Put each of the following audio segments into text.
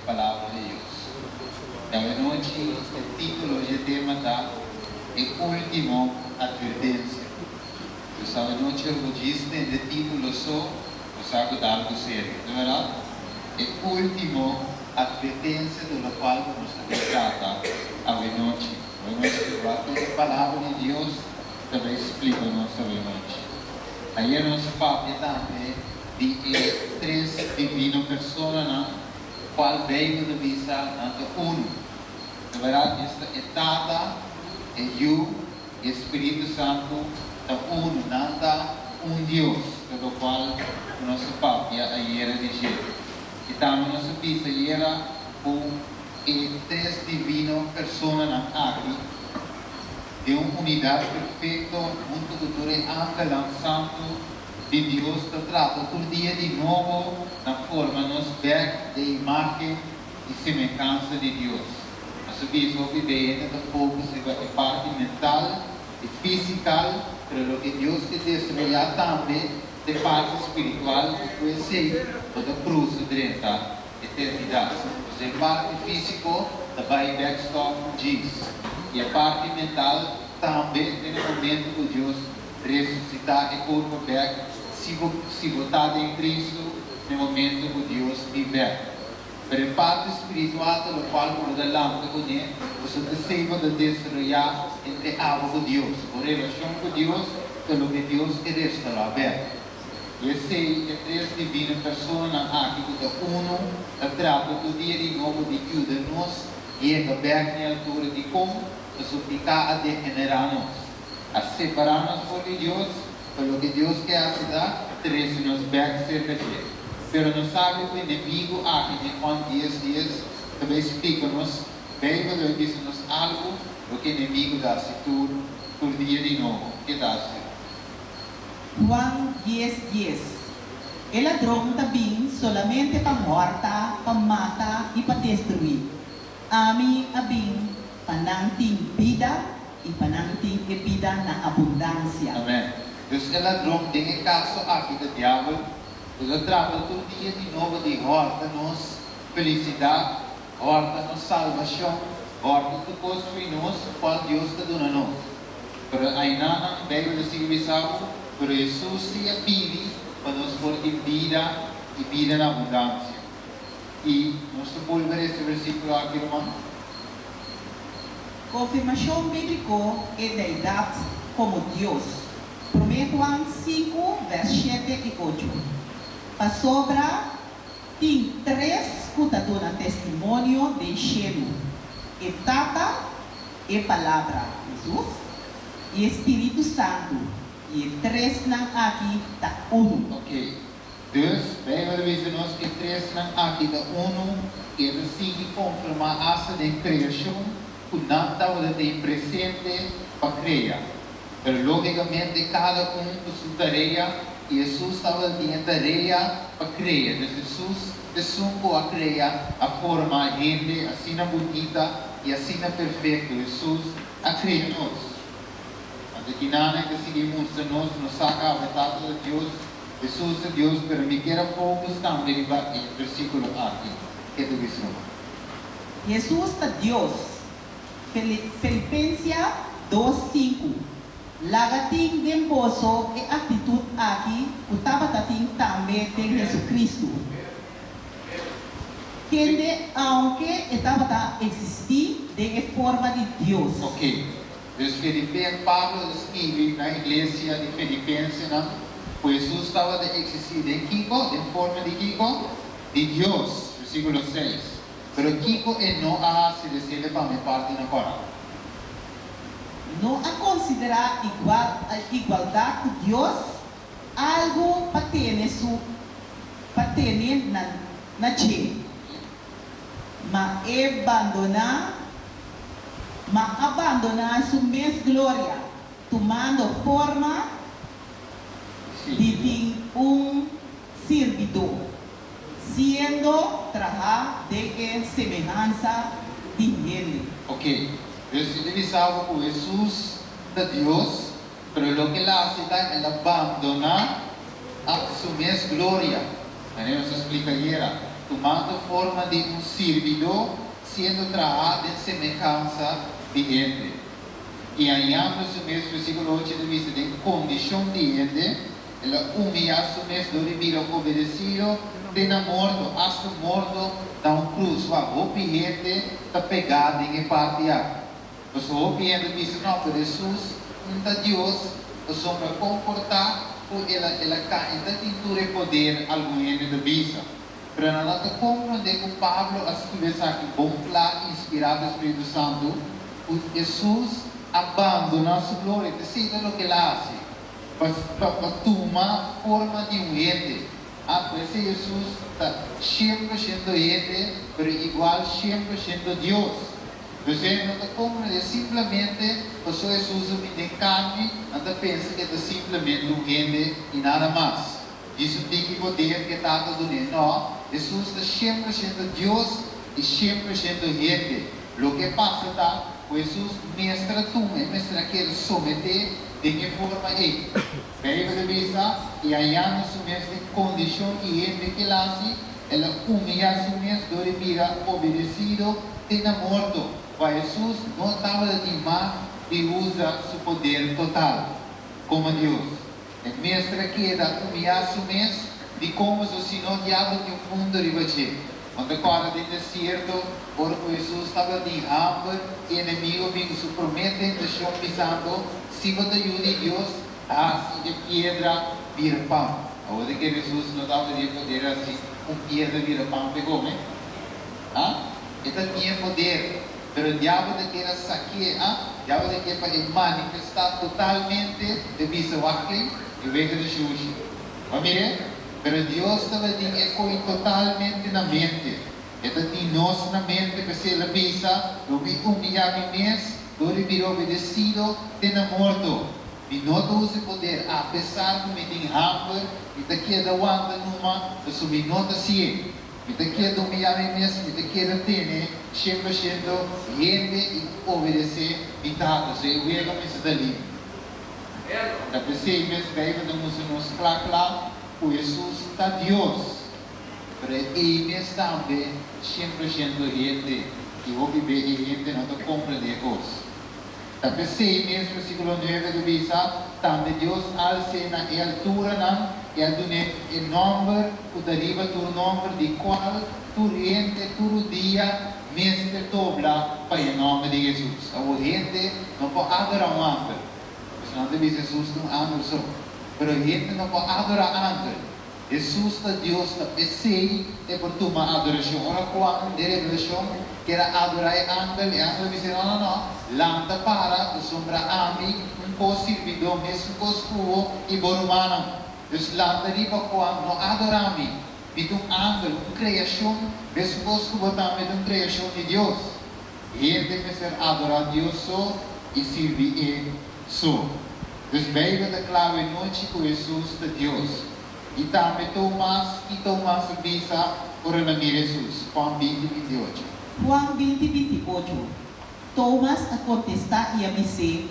Palabra di Dios. Awe nochi e título di e tema ta E Último Atvertensia. Dus awe nochi bo djis tende título so, bo sa ku ta algu serio, no bèrdat? E Último Atvertensia ta lokual ku nos ta bai trata awe nochi. Awe nochi ta wak e Palabra di Dios ta bai splika nos awe nochi. Ayer nos a papia tambe di e tres divino personanan kual Beibel ta bisa nan ta unu. Ta bèrdat esta e Tata, e Yu i e Spiritu Santu ta unu, nan ta un Dios, ta lokual ku nos a papia ayera di dje. I tambe nos a bisa ayera ku e tres divino personanan aki den un unidat perfekto huntu ku tur e angelnan santu di Dios ta trata tur dia di nobo na forma nos bèk den imágen i semehansa di Dios. Nos a bisa hopi be hende ta focus riba e parti mental i físikal, pero loke Dios ke desaroyá tambe ta e parti spiritual i ku esei bo ta krusa drenta eternidat. Pues e parti físiko ta bai bèk stòf ku djis, i e parti mental tambe den e momentu ku Dios resusitá e kurpo bèk, si bo si bo ta den Kristu na e momentu ku Dios bin bèk. Pero e parti spiritual ta lokual ku bo ta lanta kuné, pasobra esei bo ta desaroyá entre abo ku Dios. Bo relashon ku Dios ta loke Dios ke restorá bèk. I esei e tres divino personanan aki ku ta unu ta trata tur dia di nobo di yuda nos yega bèk na e altura di kon pasobra piká a degenerá nos, a separá nos for di Dios, pa loke Dios ke hasi ta trese nos bèk serka dje. Pero nos sabi ku enemigu aki den Juan dies dies ta bai splika nos, Beibel ta bai bisa nos algu loke enemigu ta hasi tur tur dia di nobo. Ke ta hasi? Juan dies dies, E ladron ta bin solamente pa hòrta, pa mata i pa destruí. Ami a bin pa nan tin bida i pa nan tin e bida na abundansia. Amèn. Dus e ladron den e kaso aki ta diabel, ku ta trata tur dia di nobo di hòrta nos felisidat, hòrta nos salbashon, hòrta tur kos fo'i nos kual Dios ta duna nos. Pero ainanan Beibel ta sigui bisa bo, Pero Hesus si a bini pa nos por tin bida i bida na abundansia. I nos ta bolbe resa e versíkulo aki, ruman. Konfirmashon bíbliko e Deidat komo Dios, Promé Juan sinku vèrs shete i ocho. Pasobra tin tres ku ta duna testimonio den shelu, e Tata, e Palabra, Hesus, i e Spiritu Santu, i e tresnan aki ta unu. Ok. Dus, Beibel ta bisa nos ku e tresnan aki ta unu, i e ta sigui konfirmá asta den kreashon ku nan tabata tin presente pa krea. Pero lógikamente kada un ku su tarea, i Hesus tabata tin e tarea pa krea. Dus Hesus esun ku a krea, a forma hende asina bunita i asina perfekto. Hesus a krea nos. Anto kinana e ta sigui mustra nos, nos sa kaba e Tata ta Dios, Hesus ta Dios, pero mi kier a focus tambe riba e versikulo aki. Ke ta bisa no? Hesus ta Dios. Filipensia dos sinku, Laga tin den boso e aktitut aki ku tabata tin tambe den Hesu-Kristu, kende aunke e tabata eksistí den e forma di Dios. Ok. Dus Filipen, Pablo ta skibi na iglesia di Filipensenan ku Hesus tabata eksistí den kiko? Den forma di kiko? Di Dios, versíkulo seis. Pero kiko e no a hasi resele pa mi parti na kòrda? No a konsiderá igual igualdat ku Dios algu pa tene su pa tene na na dje, ma e bandoná ma a bandoná su mes gloria, tumando forma di tin un sirbidó. Siendo trahá den e semehansa di hende. Ok, dus e ta bisa bo ku Hesus ta Dios, pero loke el a hasi ta el a bandoná a su mes gloria. Manera nos a splika ayera. tumando forma di un sirbidó, siendo trahá den semehansa di hende. I hañando su mes, versíkulo 8 ta bisa, den kondishon di hende, el a humiyá su mes dor di bira obedesido te na morto, asta morto na un krus. Wak, hopi hende ta pegá den e parti aki. Pasobra hopi hende bisa, No, pero Hesus un ta Dios, pasobra kon por ta ku el a el a kai? E ta tin tur e poder, algun hende ta bisa. Pero nan no ta komprondé ku Pablo a skibi esaki bon kla, inspirá pa e spiritu santu, ku Hesus a bandoná su gloria. P'esei ta loke el a hasi, pa pa tuma forma di un hende. A P'esei Hesus ta 100% hende, pero igual 100% Dios. P'esei no ta komprendé simplemente pasobra Hesus a bini den karni, nan ta pensa ku e ta simplemente un hende i nada mas. Djis un tiki poder ku e Tata dun'é. No, Hesus ta 100% Dios i 100% hende. Loke pasa ta ku Hesus mester a tuma, e mester a keda someté den e forma ei. Beibel ta bisa, I hañando su mes den kondishon di hende ku el hasi, El a humiyá su mes dor di bira obedesido te na morto. Pa Hesus no tabata tin mag di usa su poder total komo Dios. E mester a keda humiyá su mes di komo so sino diabel tin un punto riba dje. Bo ta kòrda den desierto ora ku Hesus tabatin hamber i enemigo bin ku su promé tentashon bisando, Si bo ta yu di Dios, Hasi e piedra bira pan. Awor di ke Hesus no tabata tin e poder hasi un piedra bira pan p'e kome? Ha? E ta tin e poder, pero diabel ta kier a saki'e, ha? Diabel ta kier pa e manifestá totalmente, e bisa, Wak ei, e wega ta shushi. Bo a mir'é? Pero Dios tabatin e koi totalmente na mente. E ta tin nos na mente, p'esei el a bisa, Lo mi humiyá mi mes dor di bira obedesido te na morto. Mi no ta usa e poder, apesar ku mi tin hamber, mi ta keda wanta numa, pasobra mi no ta sié. Mi ta keda humiyá mi mes, mi ta keda tene 100% hende i obedesé mi Tata. So e wega mester ta limpi. Ta p'esei mes Beibel ta mustra nos kla kla ku Hesus ta Dios. Pero ei mes tambe 100% hende i hopi be e hende no ta komprendé e kos. Ta p'esei mes versíkulo 9 ta bisa, Tambe Dios als'é na e alturanan i a dun'é e nòmber ku ta riba tur nòmber, di kual tur hende tur rudia mester dobla pa e nòmber di Hesus. Awor hende no por adorá un angel, pasobra nan ta bisa Hesus ta un angel so. Pero hende no por adorá angel. Hesus ta Dios, ta p'esei e por tuma adorashon. Ora Juan den Revelashon kier a adorá e angel, e angel a bis'é, No, no, no, lanta para, pasobra ami un kos sirbidó mesun kos ku bo i bo rumannan. Dus lanta riba, Juan, no adorá mi. Mi ta un angel, un kreashon, mesun kos ku bo tambe ta un kreashon di Dios. Hende mester adorá Dios so i sirbi e so. Dus Beibel ta kla e nochi ku Hesus ta Dios. I tambe Tomas, ki Tomas a bisa ora el a mira Hesus? Juan 20, 28. Juan 20, 28, Tomas a kontestá i a bis'é,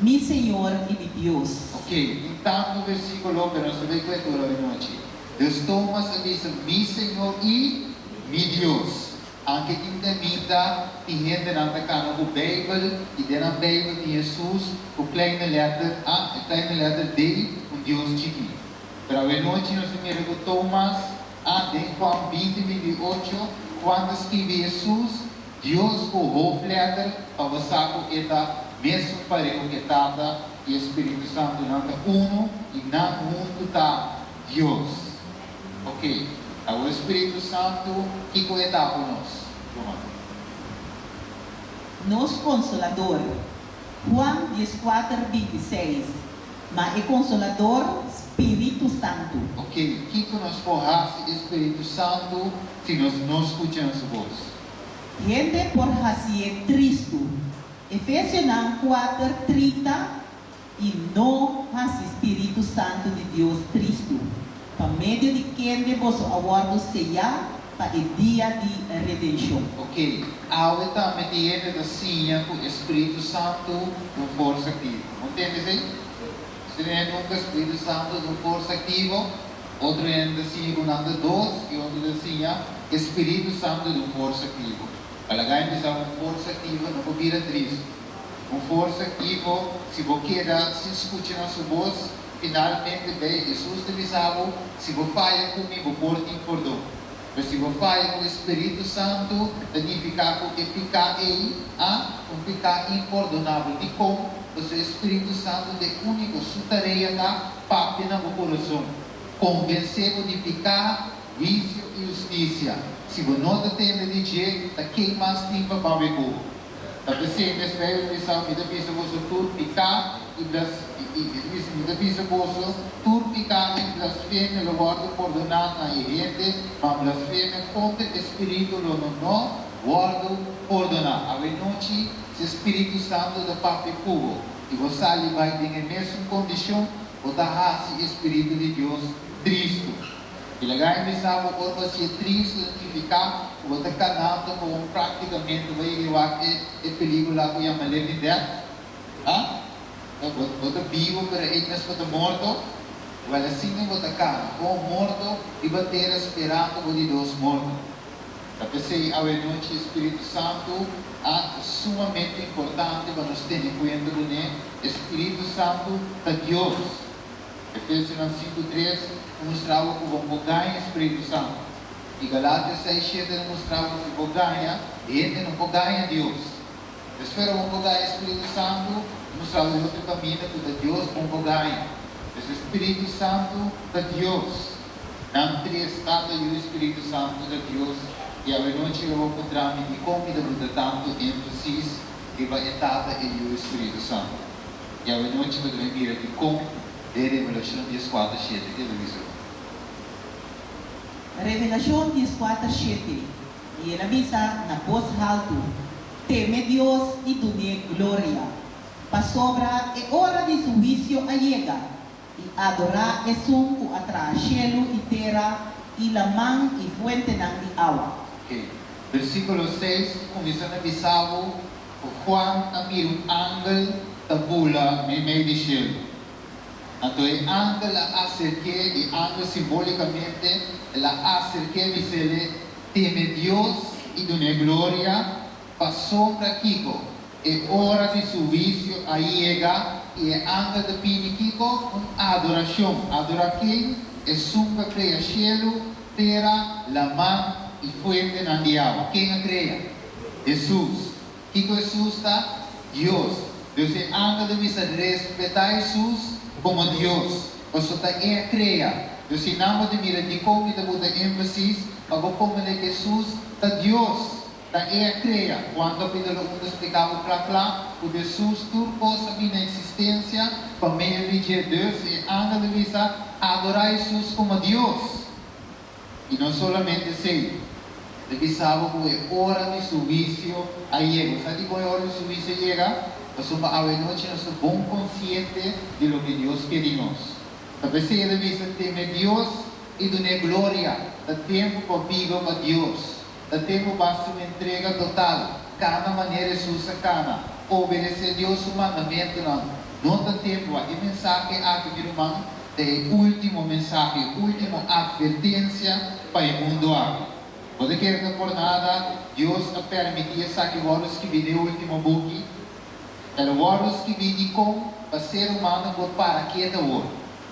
Mi Señor i mi Dios. Ok, tin tantu versíkulo, pero nos ta bai ku e tur awe nochi. Dus Tomas a bisa, Mi Señor i mi Dios. Anke tin caminda tin hendenan ta cana cu Bijbel y den nan Bijbel tin Jesus cu kleine letter A e kleine letter D, un Dios chiki. Pero awenochi nos ta mira cu Tomas a den Juan 20, 28 Juan ta skibi Jesus, Dios cu hoofdletter pa bo sa cu e ta mesun pareu cu e Tata y e Spiritu Santo nan ta uno y nan hunto ta Dios. Ok, awor e Spiritu Santu, kiko e ta ku nos, ruman? Nos Konsolador. Juan 14, 26, Ma e Konsolador, Spiritu Santu. Ok, kiko nos por hasi e Spiritu Santu si nos no skucha na su bos? Hende por hasié tristu. Efesionan 4, 30 I no hasi Spiritu Santu di Dios tristu, pa medio di kende boso a wòrdu seyá pa e dia di redenshon. Ok, awe tambe tin hende ta siña ku e Spiritu Santu ta un forsa aktivo. Bo ntende esei? Si un hende nunka Spiritu Santu ta un forsa aktivo, otro hende ta siña ku nan ta dos i otro ta siña E Spiritu Santu ta un forsa aktivo. Pa laga mi bisa un forsa aktivo no por bira tristu. Un forsa aktivo, si bo keda sin skucha na su bos, finalmente bay Hesus ta bisa bo, si bo faya ku mi, bo por tin pordon. Pero si bo faya ku e Spiritu Santu, ta nifiká ku e piká ei a un piká impordonabel. Dikon? Pasobra e Spiritu Santu ta e úniko, su tarea ta papia na bo kurason, konvensé bo di piká, huisio i hustisia. Si bo no ta tende di dje, ta ken mas tin pa papia ku bo? Ta p'esei mes Beibel bisa, Mi ta bisa boso tur piká i blas i bisa, Mi ta bisa boso, tur piká i blasfemia lo wòrdu pordoná na e hende, ma blasfemia kontra e Spiritu lo no no wòrdu pordoná. Awenochi, si e Spiritu Santu ta papia ku bo i bo sali bai den e mesun kondishon, bo ta hasi e Spiritu di Dios tristu. I laga e bisa bo ora bo hasié tristu ta nifiká ku bo ta kanando ku un práktikamente bo yega wak e e pelíkula ku yama Living Death. Ha? Bo bo ta bibu pero ei mes bo ta morto. Wèl asina bo ta kana, komo morto riba tera sperando bo di dos morto. Ta p'esei awenochi e Spiritu Santu a ta sumamente importante pa nos tene kuenta kuné. E Spiritu Santu ta Dios. Efesionan 5:3 ta mustra bo ku bo por gaña e Spiritu Santu. I Galatios 6:7 ta mustra bo si bo gaña hende no por gaña Dios. Espero bo por gaña e Spiritu Santu ta mustra bo e otro kaminda ku ta Dios bon por gaña. Pues e Spiritu Santu ta Dios. Nan tres, Tata, Yu i Spiritu Santu ta Dios. I awenochi lo bo puntra mi dikon mi ta buta tantu énfasis riba e Tata, e Yu i Spiritu Santu. I awenochi bo ta bai mira dikon den Revelashon 14:7. Ke ta bisa bo? Revelashon 14:7, I el a bisa na bos haltu, Teme Dios i dun'é gloria, pasobra e ora di su huisio a yega, i adorá esun ku a traha shelu i tera i laman i fuentenan di awa. Oke. Versíkulo 6 kuminsá na bisa bo ku Juan a mira un angel ta bula meimei di shelu. Anto e angel a aserk'é, e angel simbólikamente, el a aserk'é bis'é, Teme Dios i dun'é gloria, pasobra kiko? E ora di su huisio a yega, i e angel ta pidi kiko? Un adorashon. Adorá ken? Esun ku a krea shelu, tera, laman i fuentenan di awa. Ken a krea? Hesus. Kiko Hesus ta? Dios. Dus e angel ta bisa respetá Hesus komo Dios, pasobra ta E a krea. Dus si nan bo ta mira dikon mi ta buta énfasis pa bo komprendé ku Hesus ta Dios, ta E a krea. Juan kapítulo 1 ta spliká bo kla kla ku Hesus tur kos a bini na eksistensia pa medio di dje. Dus e angel ta bisa adorá Hesus komo Dios. I no solamente esei, e bisa bo ku e ora di su huisio a yega. Bo sa dikon e ora di su huisio a yega? Pasobra awenochi nos ta bon konsiente di loke Dios ke di nos. Ta p'esei e ta bisa, Teme Dios i dun'é gloria. Ta tempu pa biba pa Dios. Ta tempu pa hasi un entrega total, kana manera Hesus a kana, obedesé Dios su mandamentunan. No ta tempu. E mensahe aki, mi ruman, ta e último mensahe, e último atvertensia pa e mundu aki. Bo ta kere ta por nada Dios a permití esaki wòrdu skibí den e último buki? El a wòrdu skibí dikon pa ser humano por para ketu awor.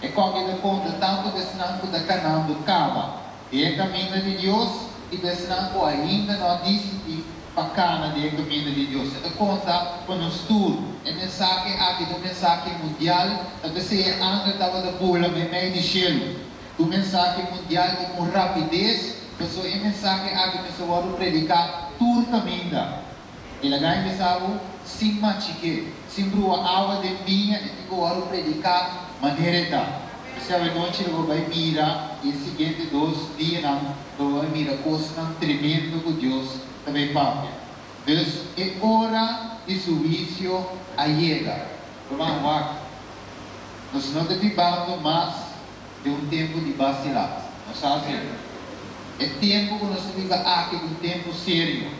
E kòke ta konta tantu pa esnan ku ta kanando kaba den e kaminda di Dios i pa esnan ku ainda no a disidí pa kana den e kaminda di Dios. E ta konta pa nos tur. E mensahe aki ta un mensahe mundial, ta p'esei e angel tabata bula meimei di shelu. Ta un mensahe mundial i ku un rapides, pasobra e mensahe aki mester wòrdu prediká tur kaminda. I laga e bisa bo, sin machiké, sin brua awa den biña, e tin ku wòrdu prediká manera e ta. P'esei awenochi lo bo bai mira, i e siguiente dos dianan lo bo bai mira kosnan tremendo ku Dios ta bai papia. Dus, e ora di su huisio a yega. Ruman, wak, nos no ta bibando mas den un tempu di basilá. Nos sa asina. E tempu ku nos ta biba aki ta un tempu serio.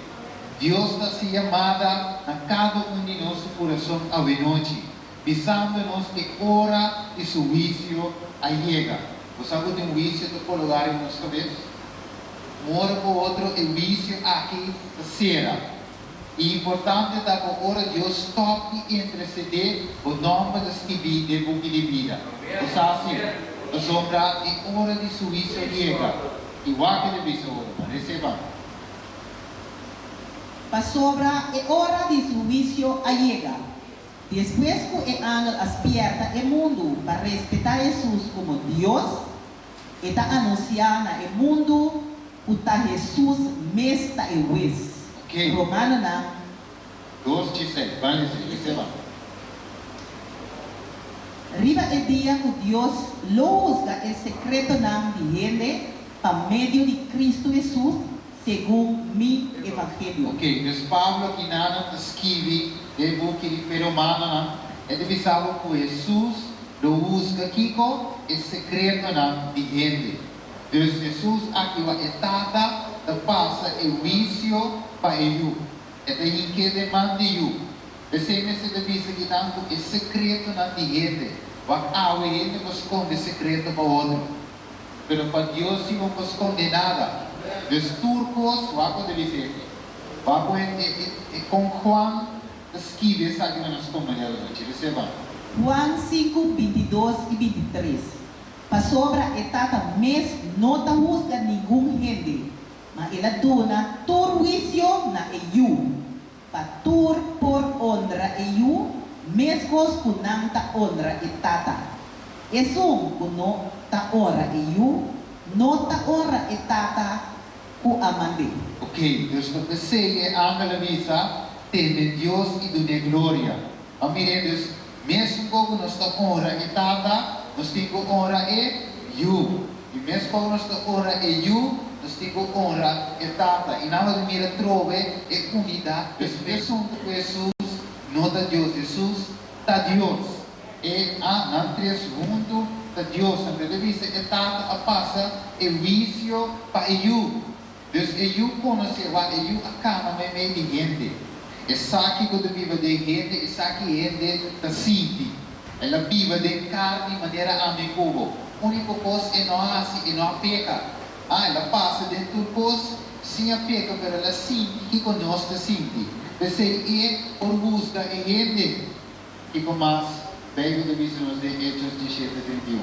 Dios ta hasi yamada na kada un di nos su kurason awenochi, bisando nos e ora di su huisio a yega. Bo sa ku tin un huisio ta kologá riba nos kabes? Un ora ku otro e huisio aki ta sera. E importante ta ku ora Dios stòp di intersedé, bo nòmber ta skibí den buki di bida. Bo sa así, pasobra e ora di su huisio a yega. I wak e ta bisa ora, Ban reseba. Pasobra e ora di su huisio a yega. Despues ku e angel a spièrta e mundu pa respetá Hesus komo Dios, e ta anunsiá na e mundu ku ta Hesus mes ta e Hues. Ok. Romanonan. Dos djesei. Ban lesa, reseba. Riba e dia ku Dios lo husga e sekretonan di hende pa medio di Kristu Hesus, segun mi evangelio. Ok, dus Pablo kinanan ta skibi den e buki di pe Romanonan, e ta bisa bo ku Hesus lo husga kiko? E sekretonan di hende. Dus Hesus aki wa e Tata ta pasa e huisio pa e Yu. E ta hink'é den man di Yu. P'esei mester ta bisa kinan ku e sekretonan di hende, wak awe hende por skonde sekreto pa otro. Pero pa Dios si bo por sconde nada. Dus tur cos wak cu ta bisa esey. Wak cu e con Juan ta skibi esaki pa nos comprende anochi. Receba. Juan sinku, 22 i 23, Pasobra e Tata mes no ta husga ningun hende, ma el a duna tur huisio na e Yu, pa tur por honra e Yu meskos ku nan ta honra e Tata. Esun ku no ta honra e Yu, no ta honra e Tata ku a mand'é. Ok, dus ta p'esei e angel a bisa, Teme Dios i dun'é gloria. A mir'é, dus, mesun ku nos ta honra e Tata, nos tin ku honra e Yu. I meskos ku nos ta honra e Yu, nos tin ku honra e Tata. I nan lo ta mira trobe e unidat. Pues mesun ku Hesus no ta Dios, Hesus ta Dios. E a nan tres huntu ta Dios. Anto e ta bisa e Tata a pasa e huisio pa e Yu. Dus e Yu konosé wak e Yu a kana meimei di hende. E sa kiko ta biba den hende, e sa ki hende ta sinti. El a biba den karni manera ami ku bo. Úniko kos e no a hasi, e no a peka. Ah, el a pasa den tur kos sin a peka, pero el a sinti kiko nos ta sinti. P'esei e por husga e hende. Kiko mas Beibel ta bisa nos den Hechos 17, 31?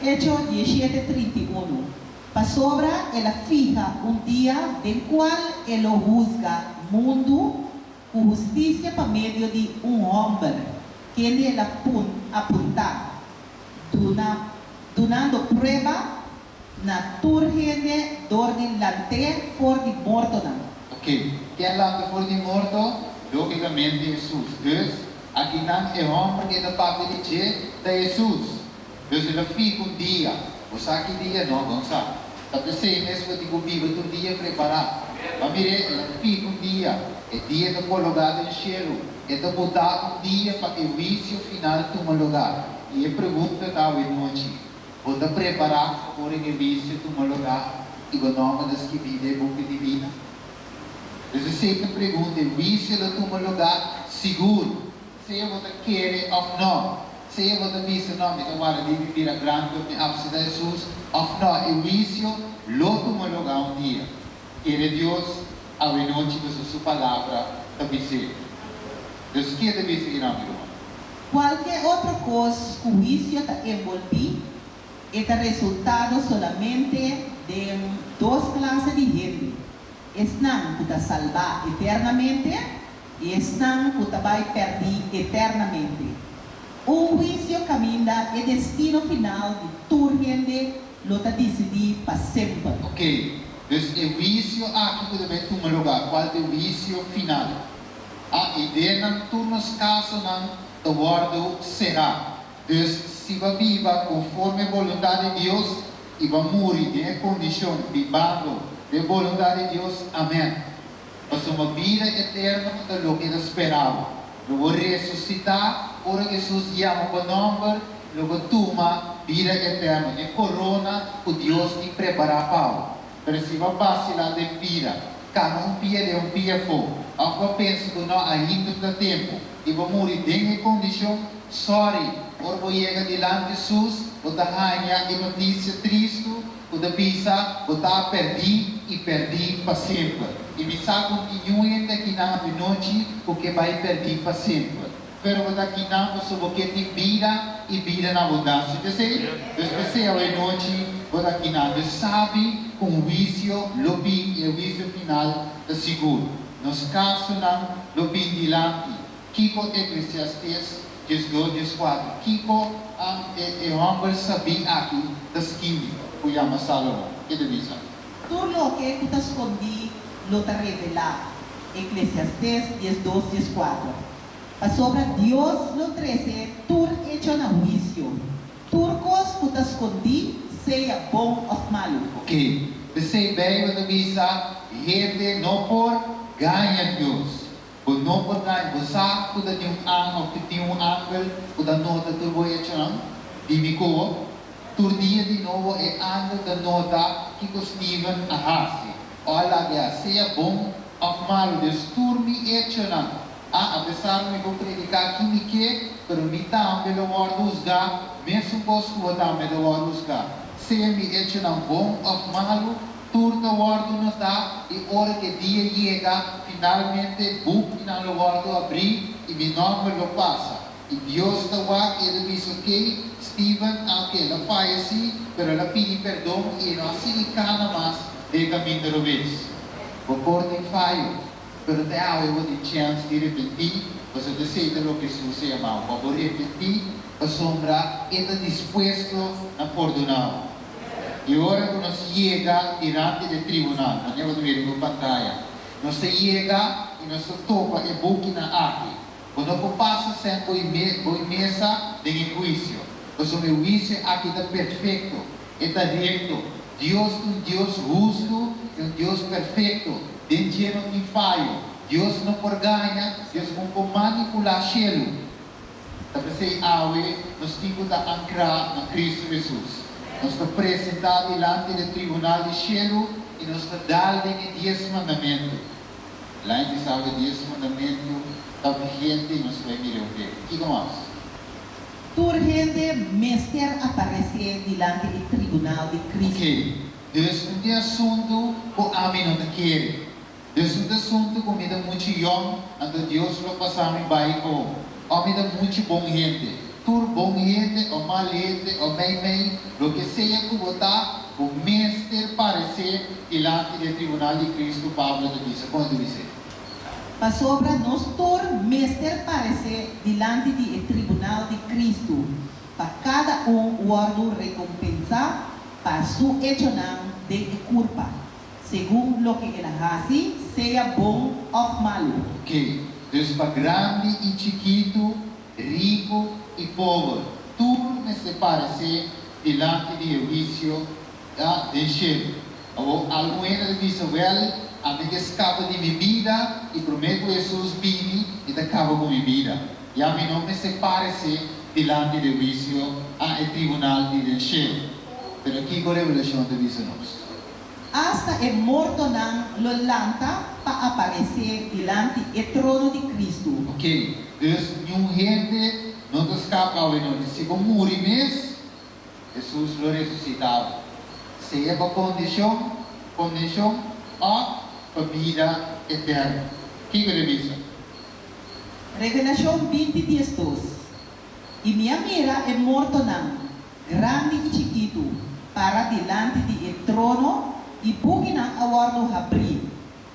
Hecho 17, 31, Pasobra el a fiha un dia den cual e lo huzga mundu cu husticia pa medio di un homber, kende el a apunta, duna, dunando prueba na tur hende dor di lant'é for di mortonan. Ok, ken lanta for di morto? Lógicamente Hesus. Dus, akinan e homber cu e ta papia di dje ta Hesus. Dus el a fika un dia. Bo sa ki dia? No, bo no sa. Ta p'esei mes bo tin ku biba tur dia prepará. Ma mir'é, el a fika un dia. E dia ta kologá den shelu. E ta botá un dia pa e huisio final tuma lugá. I e pregunta ta awenochi, Bo ta prepará ora e huisio tuma lugá i bo nòmber ta skibí den e buki di bida? Dus esei ta pregunta, e huisio lo tuma lugá sigur. Sea bo ta kere òf nò, sea bo ta bisa, Nò, mi ta warda di mi bira grandi pa mi apsita Hesus, òf nò, e huisio lo tuma lugá un dia. Kere Dios awenochi pasobra Su Palabra ta bis'é. Dios ke ta bisa kinan, mi ruman? Kualke otro kos ku huisio ta enbolbí, e ta resultado solamente den dos klase di hende, esnan ku ta salbá eternamente i esnan ku ta bai pèrdí eternamente. Un huisio kaminda e destino final di tur hende lo ta disidí pa semper. Ok, dus e huisio aki ku ta bai tuma lugá, kual ta e huisio final? A I den nan tur nos kasonan ta wòrdu será. Dus si bo a biba konforme boluntat di Dios i bo a muri den e kondishon bibando den boluntat di Dios, amèn. Pasobra bida eterno ta loke ta spera bo. Lo bo resusitá ora Hesus yama bo nòmber, lo bo tuma bida eterno, e korona ku Dios tin prepará pa bo. Pero si bo a basilá den bida, kana un pia den un pia afó, òf bo a pensa ku no ainda ta tempu i bo muri den e kondishon, sòri, ora bo yega dilanti Hesus, bo ta haña e notisia tristu. ku ta bisa bo ta pèrdí i pèrdí pa semper. I mi sa ku ningun hende akinan avenochi ku ke bai pèrdí pa semper. Pero bo ta akinan pasobra bo ke tin bida i bida na abundansia. P'esei, dus p'esei awenochi bo ta akinan. Dus sabi ku un huisio lo bin i e huisio final ta sigur. Nos kasonan lo bin dilanti. Kiko Eklesiastes 12, 14, Kiko e hòmber sabí aki ta skibi ku yama Sálomon? Ke ta bisa? Tur loke ku ta skondí lo ta revelá, Eklesiastes 12, 14. Pasobra Dios lo trese tur echo na huisio, tur kos ku ta skondí, sea bon òf malu. Ok, p'esei Beibel ta bisa, Hende no por gaña Dios. Bo no por gaña. Bo sa ku ta tin un angel òf ku tin un angel ku ta nota tur bo echonan? Dimi ku bo. Tur dia di nobo e angel ta nota kiko Steven a hasi o a laga hasi, sea bon òf malu. Dus tur mi echonan, a apesar ku mi por prediká ki mi ke, pero mi tambe lo wòrdu husgá mesun kos ku bo tambe ta wòrdu husgá. Sea mi echonan bon òf malu, Tur ta wòrdu notá i ora ku e dia yega, finalmente bukinan lo wòrdu abrí i mi nòmber lo pasa. I Dios ta wak i e ta bisa, Okey, Steven, aunke el a faya sí, pero el a pidi perdon i e no a sigui kana mas den e kaminda robes. Bo por tin fayo, pero te awe bo tin chèns di repentí, pasobra esei ta loke Hesus a yama bo, pa bo repentí, pasobra e ta dispuesto na pordoná bo. I ora ku nos yega dilanti di e tribunal, manera bo ta mira riba pantaya, nos ta yega i nos ta topa e bukinan aki. Bo no por pasa sen bo i mesa den e huisio, pasobra e huisio aki ta perfekto, e ta rekto. Dios ta un Dios hustu i un Dios perfekto, den dje no tin fayo. Dios no por gaña, Dios no por manipulá shelu. Ta p'esei awe nos tin ku ta ankrá na Kristu Hesus. Nos ta presentá dilanti di e tribunal di shelu i nos ta dal den e Dies Mandamentu. Lain di sa ku e Dies Mandamentu ta vigente i nos ta bai mira un bek. Kiko mas? Tur hende mester aparesé dilanti e tribunal di Kristu. Oke, dus un di asuntu ku ami no ta kere. Dios no ta asuntu ku mi ta muchu yòn, anto Dios lo pasa mi bai o o mi ta muchu bon hende. Tur bon hende o mal hende o mei mei, loke sea ku bo ta, bo mester paresé dilanti di e tribunal di Kristu, Pablo ta bisa. Kon e ta bis'é? Pasobra nos tur mester paresé dilanti di e tribunal di Kristu, pa kada un wòrdu rekompensá pa su echonan den e kurpa. Segun loke el a hasi, sea bon òf malu. Oke, dus pa grandi i chikitu, riku i pober, tur mester paresé dilanti di e huisio den shelu. Awor, algun hende ta bisa, Wèl, ami ke skapa di mi bida i promé ku Hesus bini, mi ta kaba ku mi bida. Ya mi no mester paresé dilanti di e huisio a e tribunal di den shelu. Pero kiko Revelashon ta bisa nos? Asta e mortonan lo lanta pa aparesé dilanti e trono di Kristu. Ok, dus niun hende no ta skapa awe nochi. Si bo muri mes, Hesus lo resusitá bo, sea pa kondishon, kondenshon, òf pa bida eterno. Kiko ta bisa? Revelashon 20 12, I mi a mira e mortonan, grandi i chikitu, para dilanti di e trono, i bukinan a wòrdu habrí,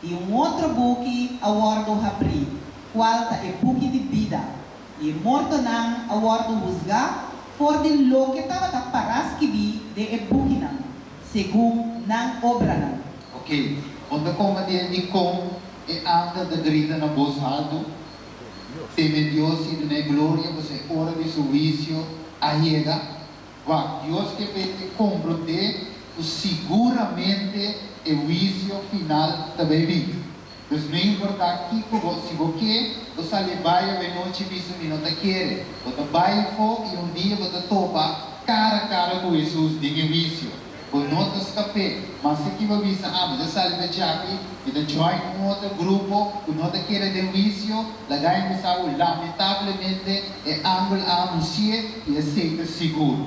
i un otro buki a wòrdu habrí, kual ta e buki di bida, i e mortonan a wòrdu husgá for di loke tabata pará skibí den e bukinan, segun nan obranan. Ok, bo ta komprendé dikon e angel ta grita na bos haltu? Teme Dios i dun'é gloria, pasobra e ora di su huisio a yega. Wak, Dios ke p'e e komprondé ku siguramente e huisio final ta bai bin. Dus no importá kiko bo, si bo ke, bo sali bai awenochi bisa mi no ta kere. Bo ta bai afó i un dia bo ta topa kara kara ku Hesus den e huisio. Bo no ta skap'é. Ma si ki bo bisa, Ah, mi ta sali pa djaki, mi ta join un otro grupo ku no ta kere den huisio, laga e bisa bo, lamentablemente e angel a anunsi'é i esei ta sigur.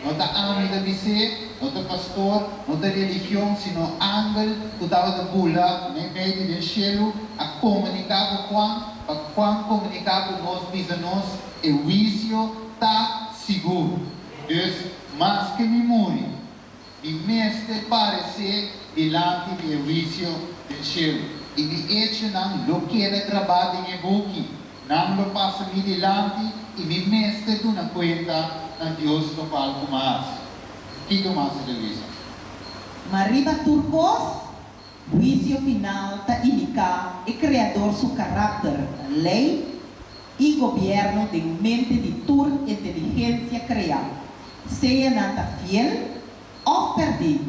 No ta ami ta bis'é, no ta pastor, no ta religion, sino angel ku tabata bula meimei di den shelu a komuniká ku Juan, pa Juan komuniká ku nos bisa nos e huisio ta sigur. Dus, maske mi muri, mi mester paresé dilanti di e huisio den shelu, i mi echonan lo keda grabá den e buki. Nan lo pasa mi dilanti i mi mester duna kuenta na Dios lokual ku m'a hasi. Kiko mas e ta bisa? Ma riba tur kos, huisio final ta indiká e Kreador su karakter, lei i gobièrnu den mente di tur inteligensia kreá, sea nan ta fiel òf pèrdí.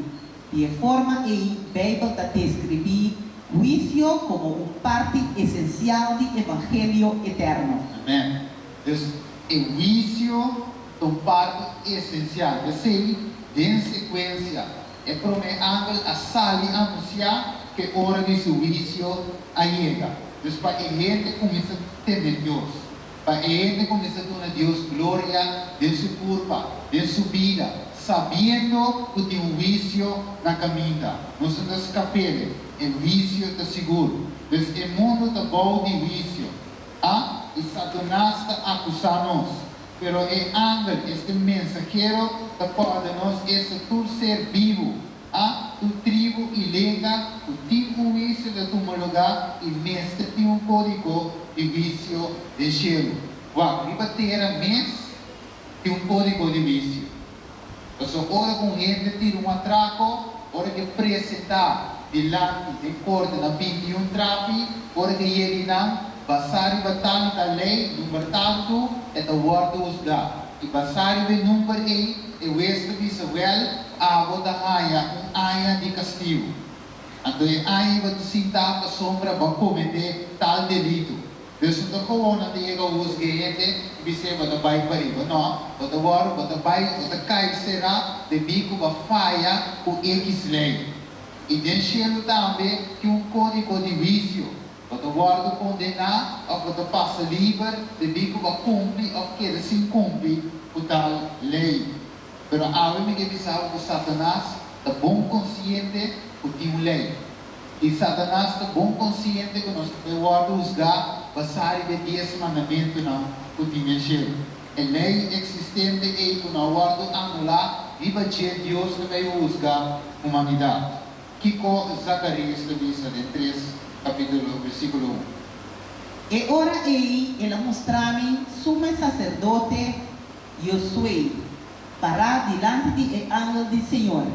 Di e forma ei Beibel ta deskribí huisio komo un parti esensial di evangelio eterno. Amèn. Dus, e huisio ta un parti esensial. P'esei, den sekuensia, e promé angel a sali anunsiá ku e ora di su huisio a yega. Dus, pa e hende kuminsá teme Dios, pa e hende kuminsá duna Dios gloria den su kurpa, den su bida, sabiendo ku tin un huisio na kaminda. Nos no ta skap'é, e huisio ta sigur. Dus e mundu ta bou di huisio. A I Satanas ta akusá nos. Pero e angel, este mensahero, ta kòrda nos esta tur ser bibu, a tur tribu i lenga ku tin un huisio ta tuma lugá i mester tin un kódigo di huisio den shelu. Wak, riba tera mes tin un kódigo di huisio. Pasobra ora ku un hende tira un atrako, ora ku e presentá dilanti den korte na 21 trapi, ora ku e yega einan, basá riba tal i tal lei, number tantu, e ta wòrdu husgá. I basá riba e number ei, e hues ta bisa, Wèl, abo ta haña un aña di kastigu. Anto e aña ei bo ta sintá pasobra bo a kometé tal delitu. Dus no ta gewoon nan ta yega husga e hende i bis'é bo ta bai pariba. No, bo ta wòrdu, bo ta bai, bo ta kai será debí ku bo a faya ku ekis lei. I den shelu tambe tin un kódigo di huisio. Bo ta wòrdu kondená òf bo ta pasa liber debí ku bo a kumpli òf keda sin kumpli ku tal lei. Pero awe mi ke bisa bo ku Satanas ta bon konsiente ku tin un lei. I Satanas ta bon konsiente ku nos ta bai wòrdu husgá basá riba e Dies Mandamentunan ku tin den shelu. E lei eksistente ei ku no a wòrdu anulá, riba dje Dios ta bai husga humanidat. Kiko Zakarias ta bisa den tres kapítulo, versíkulo un? E ora ei el a mustra mi sumo saserdote Josué pará dilanti di e angel di señor,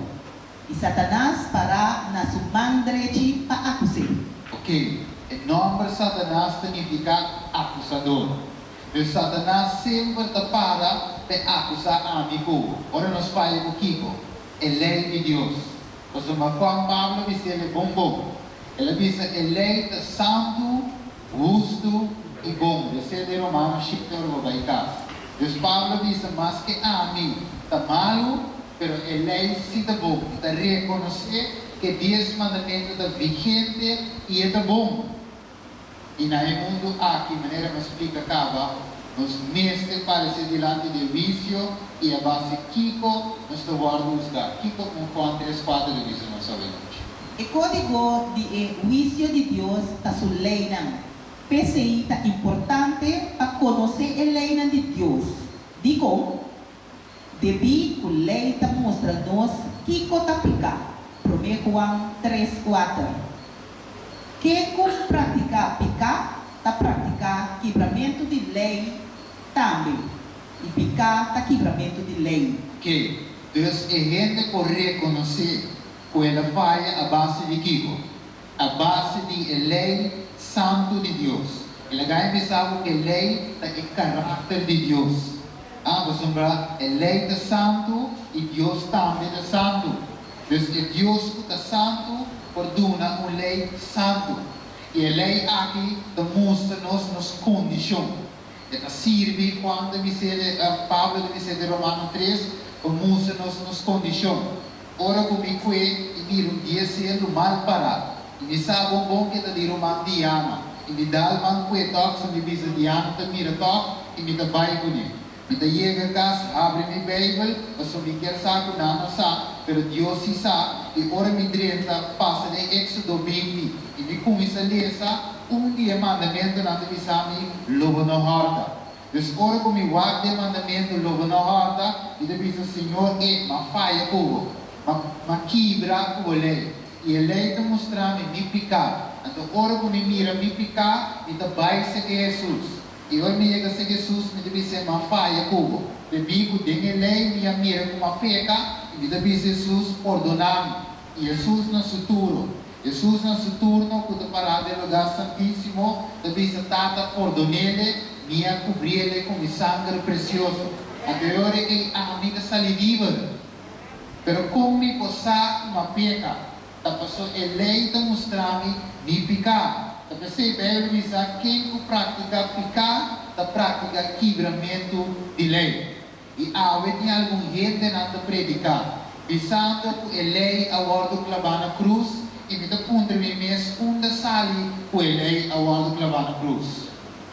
i Satanas pará na su man drechi pa akus'é. Ok, e nòmber Satanas ta nifiká akusador. Dus Satanas semper ta para p'e akusá ami ku bo. Ora nos faya ku kiko? E lei di Dios. Pasobra Juan Pablo a bis'el e bon bon. El a bisa e lei ta santu, hustu i bon. Les'é den Romano shete ora bo bai kas. Dus Pablo a bisa maske ami ta malu, pero e lei si ta bon. E ta rekonosé ku e Dies Mandamentu ta vigente i e ta bon. I na e mundu aki, manera mi a splika kaba, nos mester paresé dilanti di e huisio i a base kiko nos ta wòrdu husgá. Kiko un Juan tres kuater ta bisa nos awe nochi? E kódigo di e huisio di Dios ta su leinan. P'esei ta importante pa konosé e leinan di Dios. Dikon? Debí ku lei ta mustra nos kiko ta piká, Promé Juan tres kuater. Ken ku praktiká piká ta praktiká kibramentu di lei tambe, i piká ta kibramentu di lei. Ke, dus e hende por rekonosé ku el a faya a base di kiko? A base di e lei santu di Dios. E laga e bisa bo ku e lei ta e karakter di Dios. A Pasobra e lei ta santu i Dios tambe ta santu. Dus e Dios ku ta santu por duna un lei santu. I e lei aki ta mustra nos nos kondishon. E ta sirbi, Juan ta bis'é, Pablo ta bis'é den Romano tres, pa mustra nos nos kondishon. Ora ku mi kue i mira un diesel mal pará, i mi sa bon bon ke ta di ruman Diana, i mi dal man kue tòg, so mi bisa Diana ta mira tòg i mi ta bai kuné. Mi ta yega kas, habri mi Beibel, pasobra mi kier sa ku nan no sa, pero Dios sí sa, i ora mi drenta pasa den Éksodo 20 i mi kuminsá lesa, un di e mandamentunan ta bisa mi, Lo bo no hòrta. Dus ora ku mi wak den mandamentu Lo bo no hòrta, mi ta bisa, Señor, e, m'a faya ku bo. M'a, m'a kibra ku bo lei. I e lei ta mustra mi mi piká. Anto ora ku mi mira mi piká, mi ta bai serka Hesus. I ora mi yega serka Hesus, mi ta bis'é, M'a faya ku bo. Debí ku den e lei mi a mira ku m'a peka, i mi ta bisa Hesus, Pordoná mi. I Hesus na su turo, Hesus na su turno ku ta pará den lugá santísimo, ta bisa, Tata, pordon'ele, mi a kubriele ku mi sanger presioso. Anto e ora ei ami ta sali liber. Pero kon mi por sa ku m'a peka? Ta paso e lei ta mustra mi mi piká. Ta p'esei Beibel bisa, Ken ku praktiká piká ta praktiká kibramentu di lei. I awe tin algun hendenan ta prediká, bisando ku e lei a wòrdu klabá na krus, i mi ta puntra mi mes unda sali ku e lei a wòrdu klabá na krus.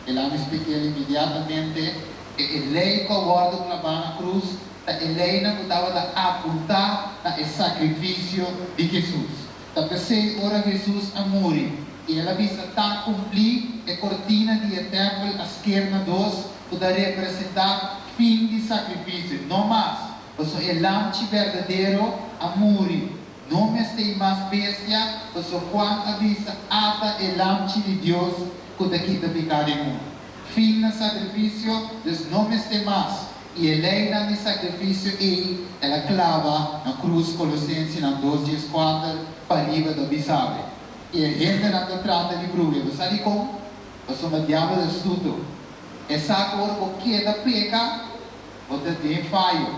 El a mi splikel inmediatamente ku e lei ku a wòrdu klabá na krus ta e leinan ku tabata apuntá na e sakrifisio di Hesus. Ta p'esei ora Hesus a muri i el a bisa ta kumplí, e kortina di e tèmpel a sker na dos, ku ta representá fin di sakrifisio. No mas, pasobra e lamchi berdadero a muri. No mester mas bestia, pasobra Juan a bisa, Ata e lamchi di Dios ku ta kita piká di mundu. Fin na sakrifisio, dus no mester mas. I e leinan di sakrifisio ei el a klaba na krus Kolosensenan 2 14 pariba ta bisa be. I e hendenan ta trata di bruha. Bo sa dikon? Pasobra diabel ta astuto. E sa ku ora bo keda peka, bo ta den fayo.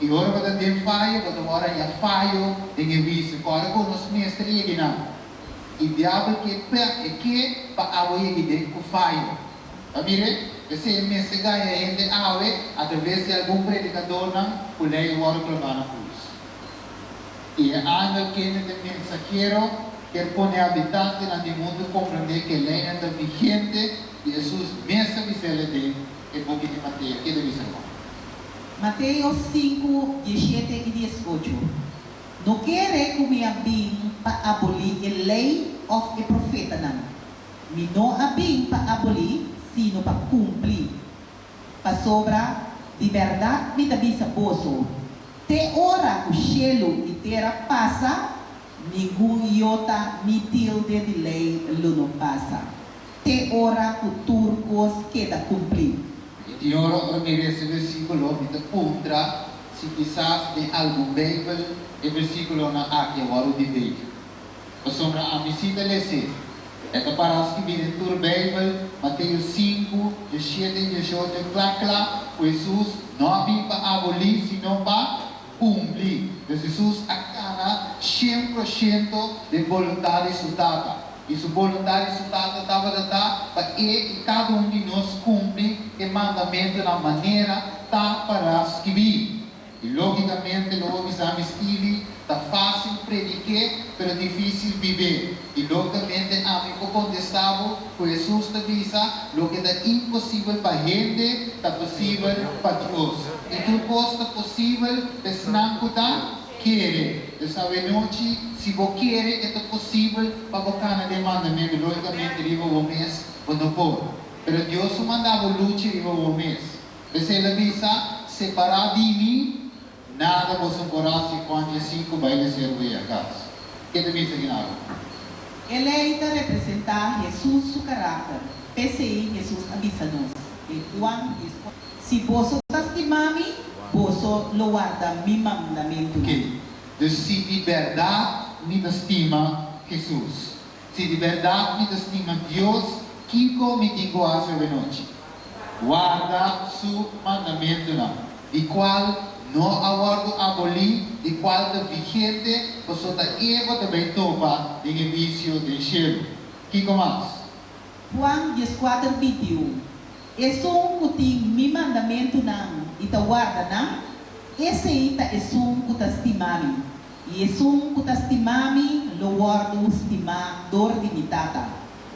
I ora bo ta den fayo, bo ta wòrdu haña fayo den e huisio. Kòrda ku nos mester yega einan. I diabel ke e ke pa abo yega den ku fayo. Ta mire, esei mester gaña hende awe atraves di algun predikadornan ku lei wòrdu klabá na krus. I e angel kende ta e mensahero kier pone habitantenan di mundu komprendé ku e leinan ta vigente i Hesus mes ta bisa el den e buki di Mateo. Ke ta bisa no? Mateo 5, 17 i 18, No kere ku mi a bin pa abolí e lei òf e profetanan. Mi no a bin pa abolí, sino pa kumpli. Pasobra, di bèrdat mi ta bisa boso, te ora ku shelu i tera pasa, ningun yota ni tilde di lei lo no pasa, te ora ku tur kos keda kumplí. I tin ora, ora mi resa e versíkulo, mi ta puntra si kisas den algun Beibel e versíkulonan aki a wòrdu diveig. Pasobra ami sí ta les'é. E ta pará skibí den tur Beibel, Mateo 5, 17 i 18, kla kla ku Hesus no a bin pa abolí sino pa kumpli. Dus Hesus a kana 100% den boluntat di su Tata. I su boluntat di su Tata tabata ta pa e i kada un di nos kumpli e mandamentunan manera ta pará skibí. I lógikamente lo bo bisa mi Stevie, ta fásil prediké, pero difísil bib'é. I lógikamente ami por kontestá bo ku Hesus ta bisa, Loke ta imposibel pa hende, ta posibel pa Dios. I tur kos ta posibel pa esnan ku ta kere. Dus awenochi, si bo kere, e ta posibel pa bo kana den mandamentu. Lógikamente riba bo mes bo no por. Pero Dios lo manda bo lucha riba bo mes. P'esei el a bisa, Separá di mi, nada boso por hasi. Juan 15, bai leser bo ya kas. Ke ta bisa Genaro? E lei ta representá Hesus su karakter. P'esei Hesus a bisa nos den Juan 14, Si boso ta stima mi, boso lo warda mi mandamentunan. Oké, dus si di bèrdat mi ta stima Hesus, si di bèrdat mi ta stima Dios, kiko mi tin ku hasi awenochi? Warda su mandamentunan, di kual no a wòrdu abolí, di kual ta vigente, pasobra ta e bo ta bai topa den e huisio den shelu. Kiko mas? Juan 14, 21, Esun ku tin mi mandamentunan i ta warda nan, esei ta esun ku ta stima mi, i esun ku ta stima mi lo wòrdu stimá dor di mi Tata,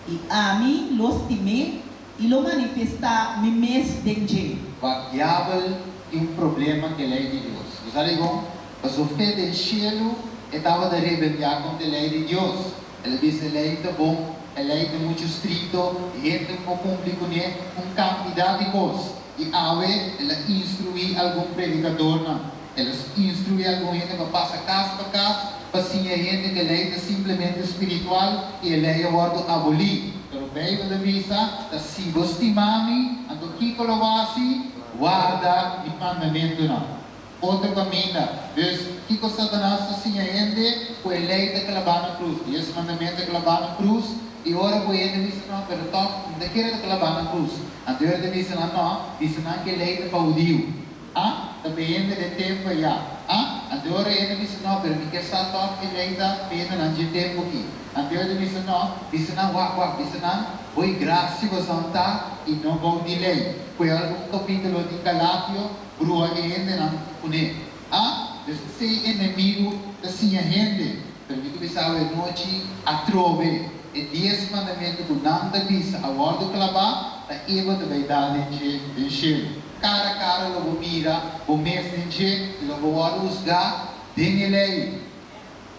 i ami lo stim'é. I lo manifestá mi mes den dje. Wak, diabel tin un problema ku e lei di Dios. Bo sa dikon? Pasobra fe den shelu e tabata rebeldiá kontra e lei di Dios. El a bisa e lei ta bon, e lei ta muchu strikto, hende no por kumpli kuné, un kantidat di kos. I awe el a instruí algun predikadornan, el a instruí algun hende pa pasa kas pa kas pa siña hende ku e lei ta simplemente spiritual i e lei a wòrdu abolí. Pero Beibel ta bisa, Ta si bo stima mi, anto kiko lo bo hasi? Warda mi mandamentunan. Otro kaminda. Dus, kiko Satanas ta siña hende? Ku e lei ta klabá na krus, dies mandamentu ta klabá na krus, i ora ku hende bisa, No, pero tòg mi ta kere ta klabá na krus. Anto e ora ta bisa nan, No, bisa nan ku e lei ta pa hudiu. A Ta pa hende den tempu ayá. A Anto e ora hende bisa, No, pero mi kier sa tòg e lei ta pa hendenan dje tempu aki. Anto e ora ta bisa, No, bisa nan, wak, wak, bisa nan, Boi grasia boso ta i no bou di lei. Ku e algun kapítulo di Galatio. Brua e hendenan kuné. A Dus esei enemigu ta siña hende. Pero mi ta bisa awe anochi atrobe, e dies mandamentu ku nan ta bisa a wòrdu klabá, ta e bo ta bai dal den dje den shelu. Kara kara lo bo mira bo mes den dje i lo bo wòrdu husgá den e lei.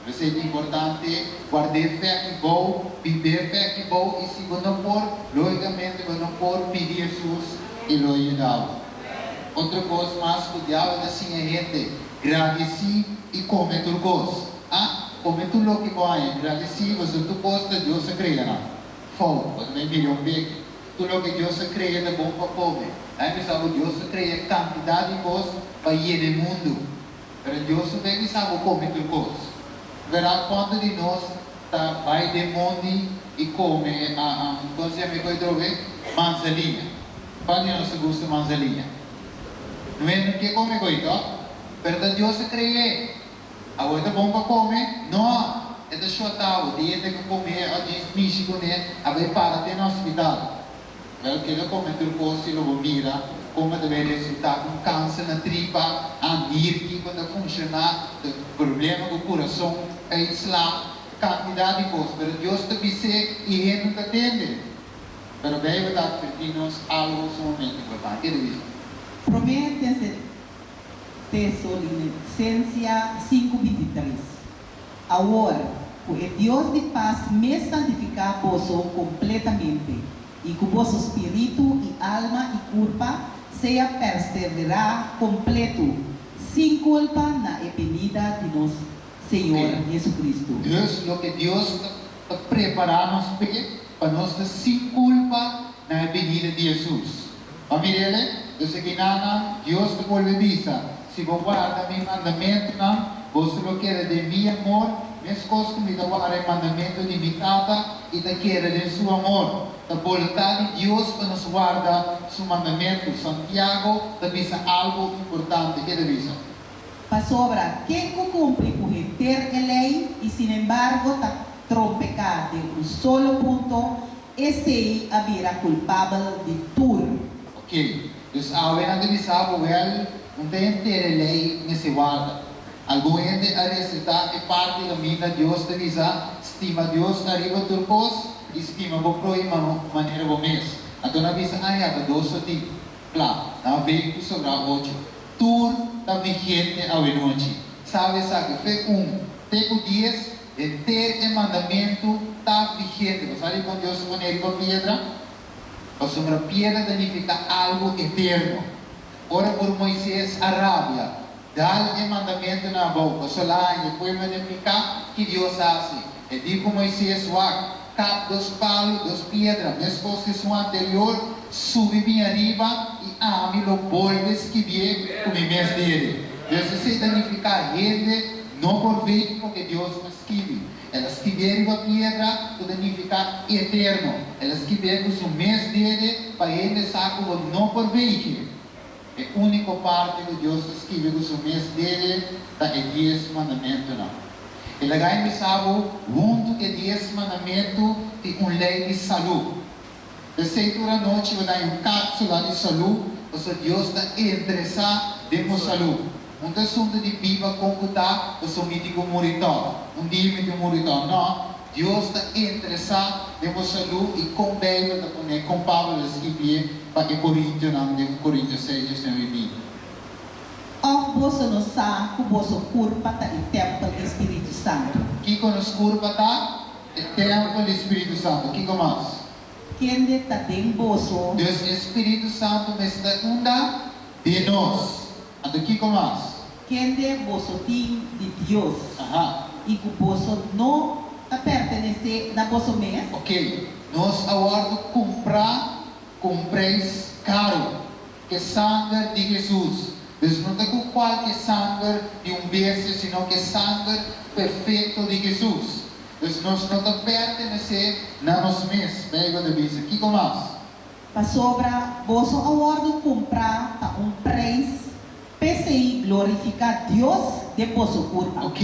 Pero esei ta importante, guard'é fe aki bou, bib'é fe aki bou, i si bo no por, lógikamente bo no por pidi Hesus i lo e yuda bo. Otro kos mas ku diabel ta siña hende, gradisí i kome tur kos. A Kome tur loke bo haña, gradisí pasobra tur kos ta Dios a krea nan. Fout, bo ta bai mira un bek. Tur loke Dios a krea ta bon pa kome. Nan bisa bo Dios a krea kantidat di kos pa yena e mundu. Pero Dios no ta bisa bo come tur cos. Verá cuanto di nos ta bay den mondi y come, con se llama e coe drobe? Manzaliña. Cuanto di nos ta gusta manzaliña? No e no ke come coe, toch? Pero ta Dios a cre'é. Awor e ta bon pa come? No! E ta shota bo. Di hende cu come o djis mishi cune a bay para te na hospital. Wel keda come tur cos y lo bo mira como ta bay resulta un cancer na tripa, a nirki cu ta funciona, problema cu curason, uitslag, cantidad di cos. Pero Dios ta bis'é y hende no ta tende. Pero Bijbel ta adverti nos algo sumamente importante. Ke ta bisa? Prome Tesalonicensia 5:23, Awor, ku e Dios di pas mes santifiká boso kompletamente, i ku boso spiritu i alma i kurpa sea perseverá kompletu, sin kulpa na e benida di nos Señor Jesucristo. Dus loke Dios ta prepará nos p'e, pa nos ta sin kulpa na e benida di Hesus. Bo a mir'el? Dus e kinanan, Dios ta bolbe bisa, Si bo warda mi mandamentunan, boso lo keda den mi amor, meskos ku mi ta warda e mandamentu di mi Tata i ta keda den su amor. Ta boluntat di Dios pa nos warda su mandamentu. Santiago ta bisa algu importante. Ke ta bisa? Pasobra ken ku kumpli ku henter e lei i sinembargo ta trompeká den un solo punto, esei a bira kulpabel di tur. Ok, dus awe nan ta bisa bo, wèl, un ta henter e lei mester warda. Algun hende a resetá e parti kaminda Dios ta bisa, Stima Dios ariba tur kos i stima bo próhimo manera bo mes. Anto nan a bisa, Ah ya, ta dos so tin. Kla, nan a vei ku sobrá ocho. Tur ta vigente awenochi. Sabe esaki, fe un te ku dies, henter e mandamentu ta vigente. Bo sa dikon Dios a pone riba piedra? Pasobra piedra ta nifiká algu eterno. Ora por Moises a rabia, dal e mandamentunan abou, pasobra el a haña e pueblo den piká, ki Dios a hasi? E di ku Moises, Wak, kap dos palu, dos piedra, meskos ku esun anterior, subi bin ariba, i ami lo bolbe skibié ku mi mes dede. Dios esei ta nifiká hende no por vei loke Dios a skibi. El a skibié riba piedra ku ta nifiká eterno. El a skibié ku su mes dede pa hende sa ku bo no por veige. E úniko parti ku Dios a skibi ku su mes dede ta e Dies Mandamentunan. E laga e bisa bo, huntu ku e Dies Mandamentu tin un lei di salú. P'esei tur anochi bo ta haña un kápsula di salú, pasobra Dios ta interesá den bo salú. Un ta asuntu di biba kon ku ta, pasobra mi tin ku muri tòg. Un dia mi tin muri tòg. Nò, Dios ta interesá. den bo salú i kon Beibel ta pone, kon Pablo ta skibié pa e korintionan den 1 Korintio 6, 19 i 20. Òf boso no sa ku boso kurpa ta e tèmpel di spiritu santu? Kiko nos kurpa ta? E tèmpel di spiritu santu. Kiko mas? Kende ta den boso. Dus e spiritu santu mester ta unda? Den nos. Anto kiko mas? Kende boso tin di Dios. I ku boso no ta pertenesé na boso mes? Ok, nos a wòrdu kumprá ku un preis karu, ku e sanger di Hesus. Dus no ta ku kualke sanger di un bestia, sino ku e sanger perfekto di Hesus. Dus nos no ta pertenesé na nos mes, Beibel ta bisa. Kiko mas? Pasobra boso a wòrdu kumprá pa un preis, p'esei glorifiká Dios den boso kurpa. Ok,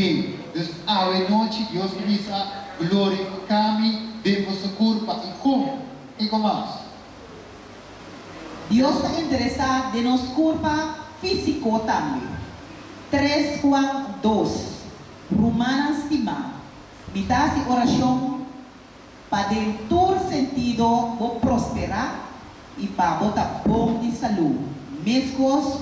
dus awe nochi Dios ta bisa, Glorifiká mi den boso kurpa. I kon? Kiko mas? Dios ta interesá den nos kurpa físiko tambe. 3 Juan 2, Rumannan stimá, mi ta hasi orashon Pa den tur sentido bo prosperá i pa bo ta bon di salú, meskos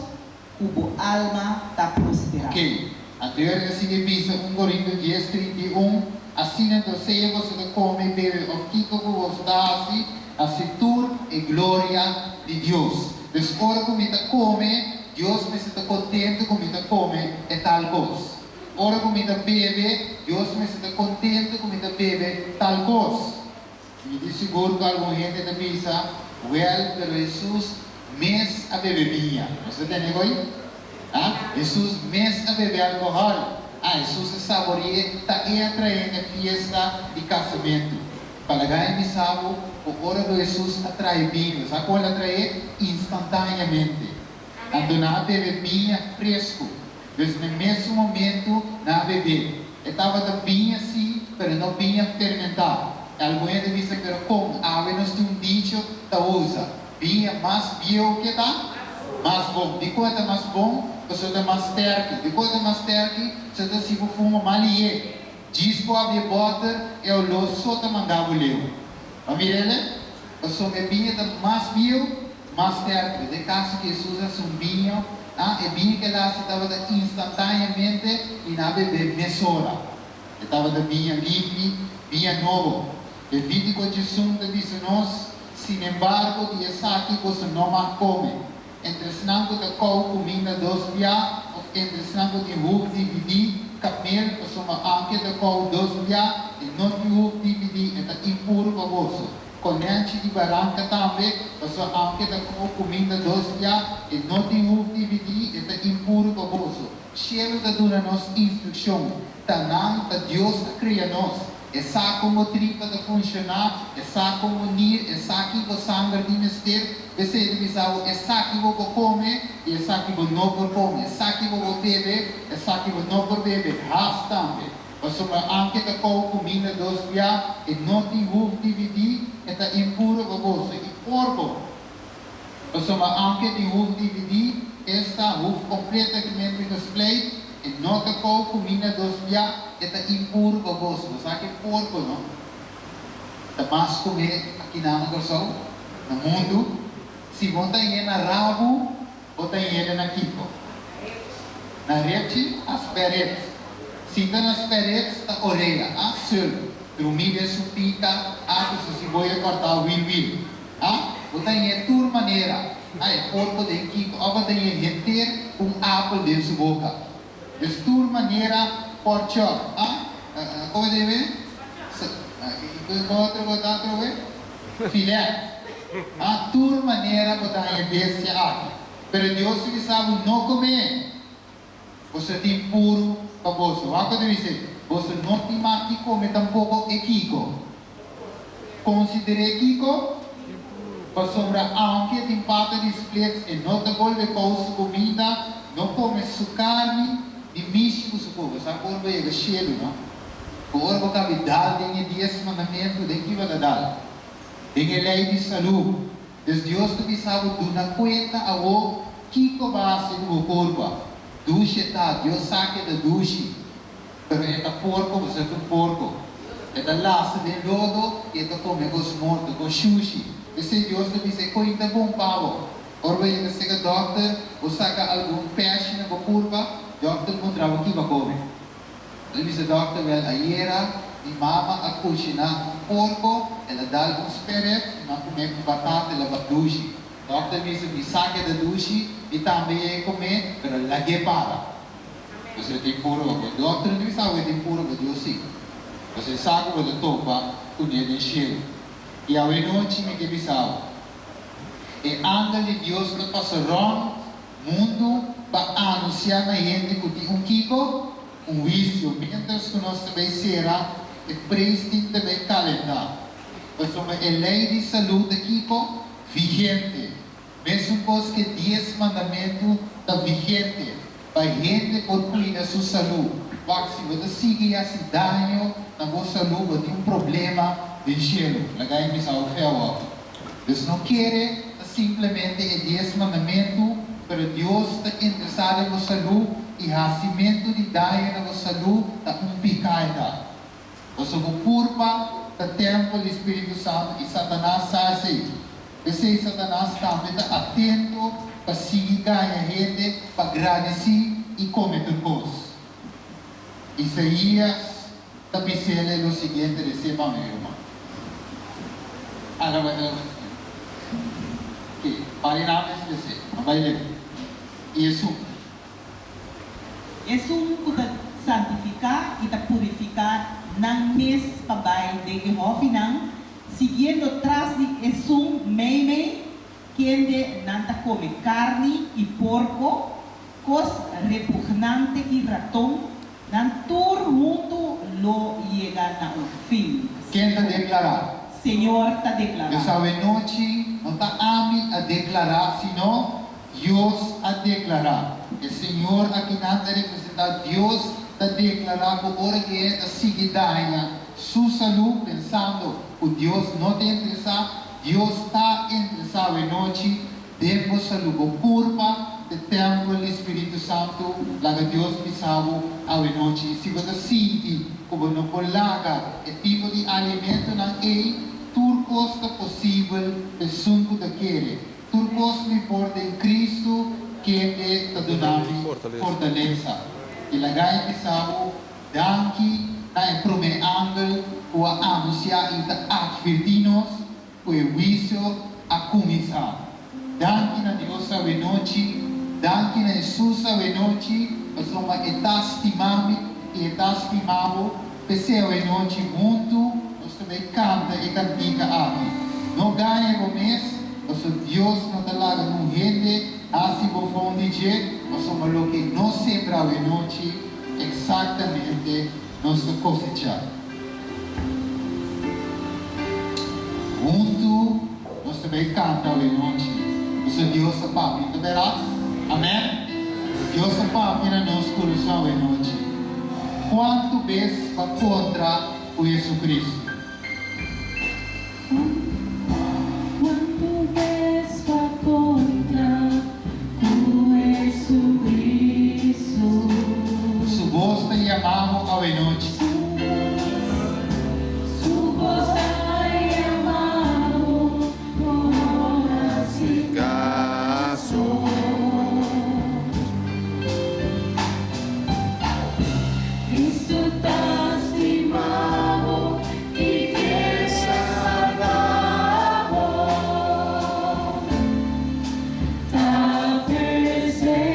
ku bo alma ta prosperá. Ok, anto e ora ta sigui bisa 1 Korinto 10, 31, Asina anto, sea boso ta kome, bebe òf kiko ku boso ta hasi, hasi tur e gloria di Dios. Dus ora ku mi ta kome, Dios mester ta kontentu ku mi ta kome e tal kos. Ora ku mi ta bebe, Dios mester ta kontentu ku mi ta bebe tal kos. Mi tin sigur ku algun hende ta bisa, Wèl, pero Hesus mes a bebe biña. Nos ta tende ko'i? Ha? Hesus mes a bebe alkohòl. Ah, Hesus a sabori'é, ta e a tra'é na e fiesta di kasamentu. Palaga e bisa bo ku ora ku Hesus a trae biña, bo sa kon el a tra'é? Instantáneamente. Anto nan a bebe biña fresku. Dus na e mesun momentu nan a bebé. E tabata biña sí, pero no biña fermentá. E algun hende bisa, Pero kon? Awe nos tin un dicho ta usa, Biña mas bieu ke ta, mas bon. Dikon e ta mas bon? Pasobra e ta mas sterki. Dikon e ta mas sterki? Pasobra e ta si bo fuma mal lié. Djis bo habri e bòter, e oló so ta manda bo leu. Bo a mira el? Pasobra e biña ta mas bieu, Mas sterke, den kaso ku Hesus a hasi un biño, a e biño ku el a hasi tabata instantáneamente i nan a bebé mesora. E tabata biña limpi, biña nobo. Levítiko 11 ta bisa nos, Sinembargo, di esaki boso no mag kome, entre esnan ku ta kou kuminda dos bia òf entre esnan ku tin huf dividí, kamel, pasobra aunke ta kou dos bia, e no tin huf dividí, e ta impuru pa boso. Konènchi di baranka tambe, pasobra aunke ta komo kuminda dos bia, e no tin huf dividí, e ta impuru pa boso. Shelu ta duna nos instrukshon. Ta nan, ta Dios a krea nos. E sa kon bo tripa ta funshoná, e sa kon bo nir, e sa ki bo sanger tin mester. P'esei e ta bisa bo, esaki bo por kome i esaki bo no por kome, esaki bo por bebe, esaki bo no por bebe. Has tambe. Pasobra aunke ta kou kuminda dos bia, e no tin huf dividí, e ta impuro pa boso. I porko, pasobra aunke tin huf dividí, esta, huf kompletamente gespleit, e no ta kou kuminda dos bia, e ta impuro pa boso. Bo sa ke porko no ta mas kumé akinan na Kòrsou, na mundu. Si bo ta yena rabu, Bo ta yega na kiko? Na repchi a sperets. Sinta na sperets ta orea, a sul, drumí den su pita, a ku su siboya kòrtá wil wil. A Bo ta yega tur manera, a e porko den kiko òf bo ta yega henter ku un apel den su boka. Dus tur manera porchòp, a Komo ta yama e? Komo otro bo ta atrobe? Filet. A tur manera bo ta haña bestia aki. Pero Dios ta bisa bo, No comé! Boso ta impuru pa boso. Wak ku ta bis'é, Boso no tin mag di come tampoco e kiko. Consider'é kiko? Pasobra aunke tin pata di splits, e no ta bolbe kou su cuminda, no come su carni, ni mishi cu su cu. Bo sa cu ora bo yega shelu, no? Cu ora bo cabi dal den e dies mandamentu, den ki bo ta dal? Den e lei di salú. Dus Dios ta bisa bo duna kuenta awo kiko bo a hasi ku bo kurpa. Dushi e ta, Dios sa ku e ta dushi, pero e ta porko, bo sa ta un porko. E ta lastra den lodo i e ta kome kos morto, kos shushi. P'esei Dios ta bisa, E kos ta bon pa bo. Ora bo yega serka dòkter, bo saka algun pèshi na bo kurpa, dòkter puntra bo ki bo a kome. Bo ta bisa dòkter, Wèl, ayera mi mama a kushiná un porko, el a dal un sperep i mi a kum'é ku batata, el a ba dushi. Dòkter bisa, Mi sa ku e ta dushi, mi tambe yega kum'é, pero lag'é para. Pasobra e tin puru pa bo. Dòkter no bisa ku e tin puru pa Dios sí. Pasobra e sa ku bo ta topa kuné den shelu. I awenochi mi ke bisa bo, e angel di Dios lo pasa rònt mundu pa anunsiá na hende ku tin un kiko? Un huisio. Miéntras ku nos ta bai sera, e preis tin ta bai kalentá. Pasobra e lei di salú ta kiko? Vigente. Mesun kos ku e Dies Mandamentu ta vigente pa hende por kuida su salú. Wak, si bo ta sigui hasi daño na bo salú, bo tin un problema den shelu. Laga e bisa bo fe awor. Dus no kere ta simplemente e Dies Mandamentu, pero Dios ta interesá den bo salú i hasimentu di daño na bo salú ta un piká e ta. Pasobra bo kurpa ta tèmpel di Spiritu Santu i Satanas sa esei. P'esei Satanas tambe ta atento pa sigui gaña hende pa gradisí i kome tur kos. Isaías ta bis'el lo siguiente, Resé pa mi, ruman. Ala bai, ala bai. Ke, pari nan mes resé. A bai leu. I esun. Esun ku ta santifiká i ta purifiká nan mes pa bai den e hòfinan, siguiendo tras di esun meimei, kende nan ta kome karni i porko, kos repugnante i raton, nan tur huntu lo yega na un fin. Ken ta deklará? Señor ta deklará. Pues awenochi no ta ami a deklará, sino Dios a deklará. E Señor akinan ta representá Dios ta deklará ku ora ku e ta sigui daña su salú pensando ku Dios no ta interesá, Dios ta interesá awenochi den bo salú. Bo kurpa ta e tèmpel di Spiritu Santu. Laga Dios bisa bo awenochi. Si bo ta sinti ku bo no por laga e tipo di alimentonan ei, tur kos ta posibel pa esun ku ta kere. Tur kos mi por den Cristo kende ta duna mi fortalesa. I laga e bisa bo danki na e prome angel ku a anunsia i ta atvertí nos ku e huisio a kuminsá. Danki na Dios awenochi, danki na Hesus awenochi, pasobra e ta stima mi i e ta stima bo. P'esei awenochi huntu nos ta bai kanta e kantika aki. No gaña bo mes, pasobra Dios no ta laga nun hende hasi bofon di dje, pasobra loke nos sembra awenochi, eksaktamente nos ta kosechá. Huntu nos ta bai kanta awenochi, pasobra Dios ta papia. Ta bèrdat? Amèn? Dios ta papia na nos kurason awenochi. Kuantu bes bo a kontra ku Jesucristo? Kuantu bes bo a kontra ku Jesucristo? Su bos ta yama bo awenochi. Su bos ta yama bo, bo no hasi kaso. Cristo ta stima bo i ke salba bo. Ta p'esei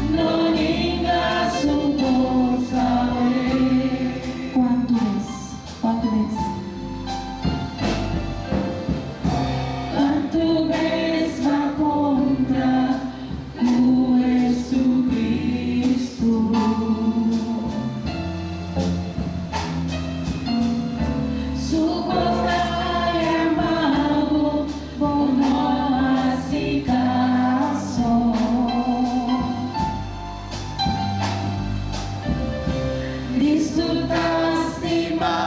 no ninga su bos awe. Cuantu bes, cuantu bes. Cuantu bes b'a contra Ku Jesucristo. Su bos ta yama bo, bo no hasi kaso. Cristo ta stima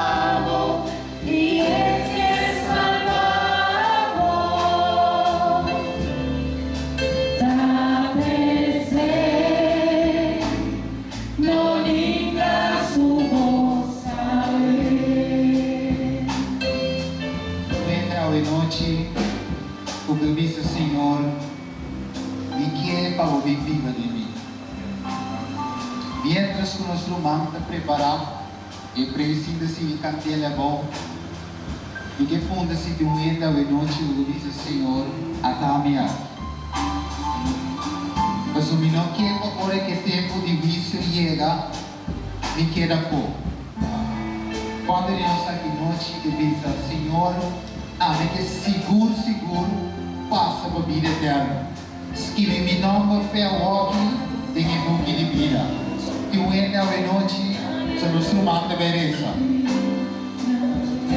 bo i e ke salba bo. Ta p'esei no ninga su bos awe. E presinta sigui kandela abou. Mi ke punta si tin un hende awenochi ku ta bisa, Señor, ata mi aki. Pasobra mi no ke pa ora ku e tempu di huisio yega, mi keda afó. Kuantu di nos aki nochi ke bisa, Señor, ami ke sigur sigur pasa pa bida eterno. Skibi mi nomber p'e awoki den e buki di bida. Tin un hende awenochi sa nos ruman ta bay resa.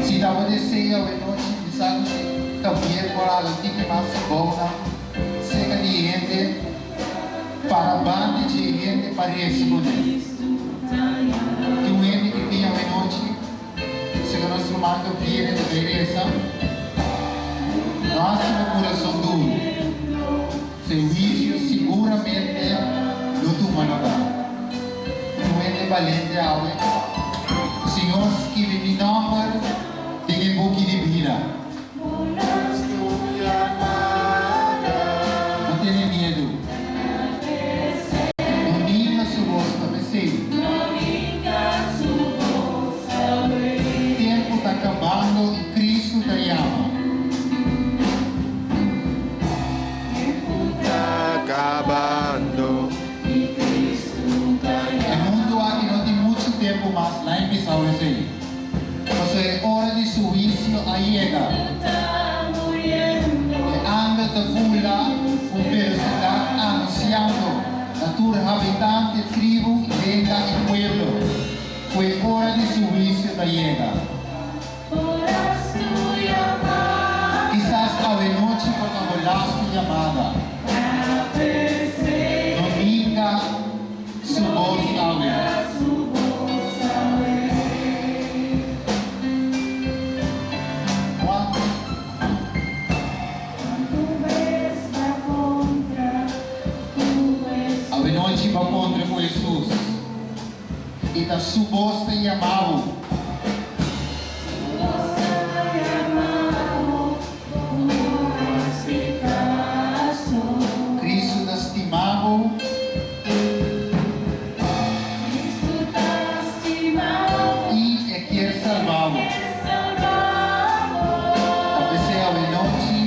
Si tabata esey awenochi mi sa cu si Javier por hala tiki mas bounan cerca di e hende para banda dje e hende pa resa cu ne. Tin un hende ki bin awenochi cerca nos ruman Gabriel ta bay resa. No haci bo curason duro. Su huicio siguramente lo tuma lugar. Un hende balente awe. Señor skibi mi nomber den e buki di bida. No tene miedu. No ninga su bos ta pesey. Tempu ta kabando i Cristo ta yama. Tempu ta kabando i Kristu ta E mundu aki no tin muchu tempu mas, lain bisau esei. Pasobra e ora di su huisio a yega. E angel ta bula ku velosidat anunsiando na tur habitante, tribu, lenga i pueblo ku e ora di su huisio ta yega. Kisas awenochi por ta bo lastu yamada. No ninga su bos awe. Juan. Awenochi bo a kontra ku Hesus. I ta su bos ta yama bo. Cristo ta stima bo. I e kier salba bo. Ta p'esei awenochi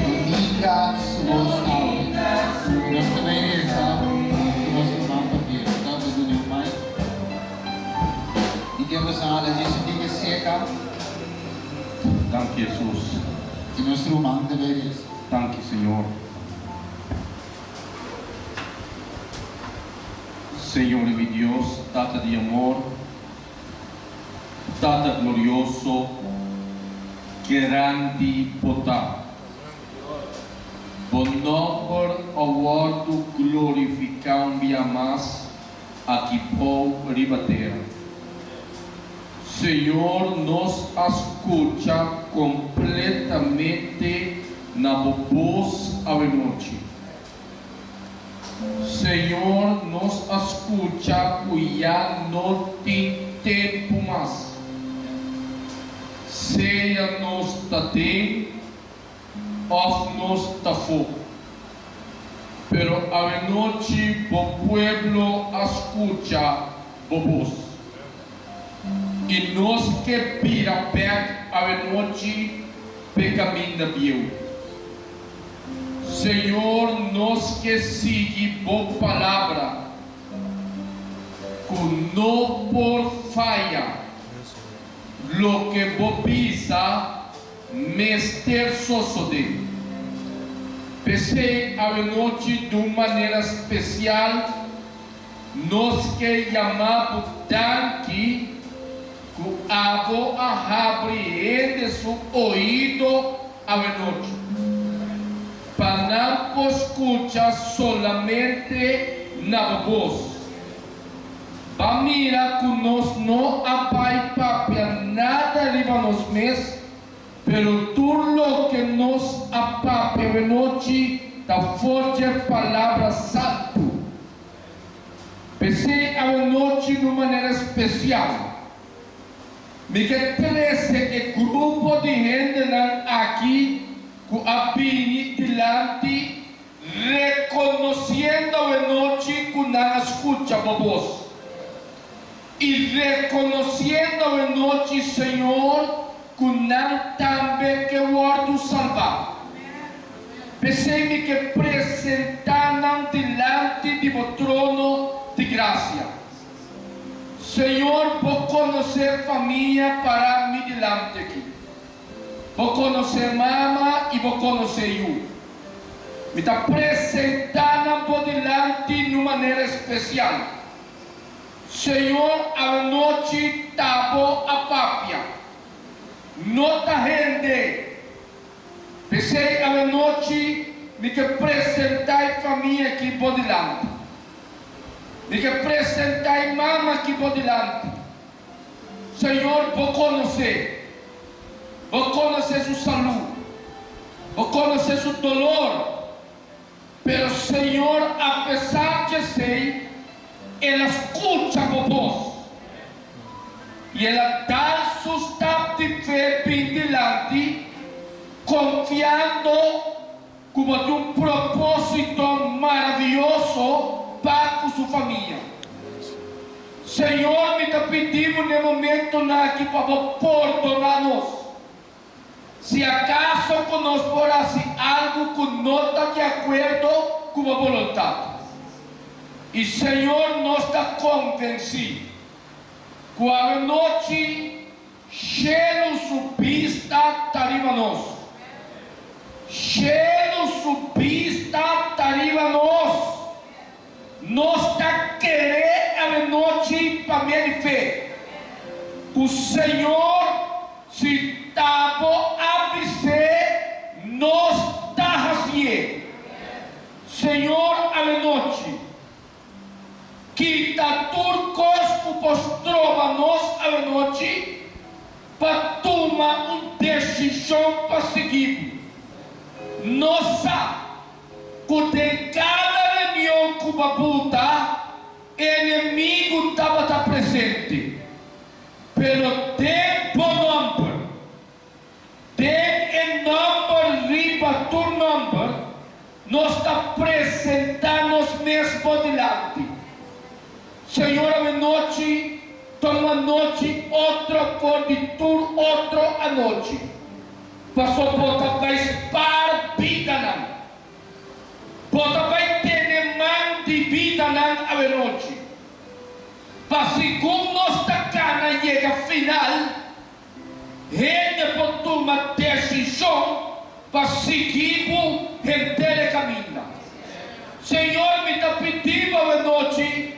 no ninga su bos awe. Nos ta bay reza cu nos ruman Javier. Ta bo duna un mic. Di ke boso hala Jesu tin ke seca. Danki Jesus. Y nos ruman ta bay reza. Danki Señor. Señor y mi Dios, Tata di amor, Tata glorioso, grandi bo ta. Bo nòmber a wòrdu glorifiká un bia mas aki bou riba tera. Señor nos a skucha kompletamente na bo bos awenochi. Señor nos a skucha ku ya no tin tempu mas. Sea nos ta den òf nos ta fo. Pero awenochi bo pueblo a skucha bo bos. I nos ke bira bèk awenochi p'e kaminda bieu. Señor nos ke sigui bo palabra ku no por faya. Loke bo bisa mester sosodé. P'esei awenochi d'un manera spesial nos ke yama bo danki ku abo a habri hende su oido awenochi, pa nan por skucha solamente na bo bos. Ba mira ku nos no a bai papia nada riba nos mes, pero tur loke nos a papia awenochi ta for dje Palabra Santu. P'esei awenochi n'un manera spesial, mi ke trese e grupo di hendenan aki ku a bini dilanti Rekonosiendo awenochi ku nan a skucha bo bos. I rekonosiendo awenochi, Señor, ku nan tambe ke wòrdu salbá. P'esei mi ke presentá nan dilanti di bo trono di grasia. Señor, bo konosé famia pará mi dilanti aki. Bo konosé mama i bo konosé yu. Mi ta presentá nan bo dilanti n'un manera spesial. Señor, awanochi ta bo a papia. No ta hende. P'esei awanochi mi ke presentá e famia aki bo dilanti. Mi ke presentá e mama aki bo dilanti. Señor, bo konosé. Bo konosé su salú. Bo konosé su dolor. Pero Señor, apesar djesei, el a skucha bo bos, i el a dal su stap di fe bin dilanti, konfiando ku bo tin un propósito maravioso pa ku su famia. Señor, mi ta pidi bo n'e momentonan aki pa bo pordoná nos. Si akaso ku nos por hasi algu ku no ta di akuerdo ku bo boluntat. I Señor nos ta konvensí ku awenochi shelu su bista ta riba nos. Shelu su bista ta riba nos. Nos ta kere awenochi pa medio di fe ku Señor si ta bo a bis'é nos ta hasié. Señor awenochi kita tur kos ku por stroba nos awenochi pa tuma un desishon pa sigui bo. Nos sa ku den kada reunion ku bo buta, enemigu tabata presente. Pero den bo nòmber, den e nòmber riba tur nòmber, nos ta presentá nos mes bo dilanti. Señor, awenochi ta un anochi otro for di tur otro anochi. Paso bo ta bai spar bidanan. Bo ta bai tene man di bidanan awenochi. Pa segun nos ta kana yega final, hende por tuma desishon pa sigui bo henter e kaminda. Señor, mi ta pidi bo awenochi,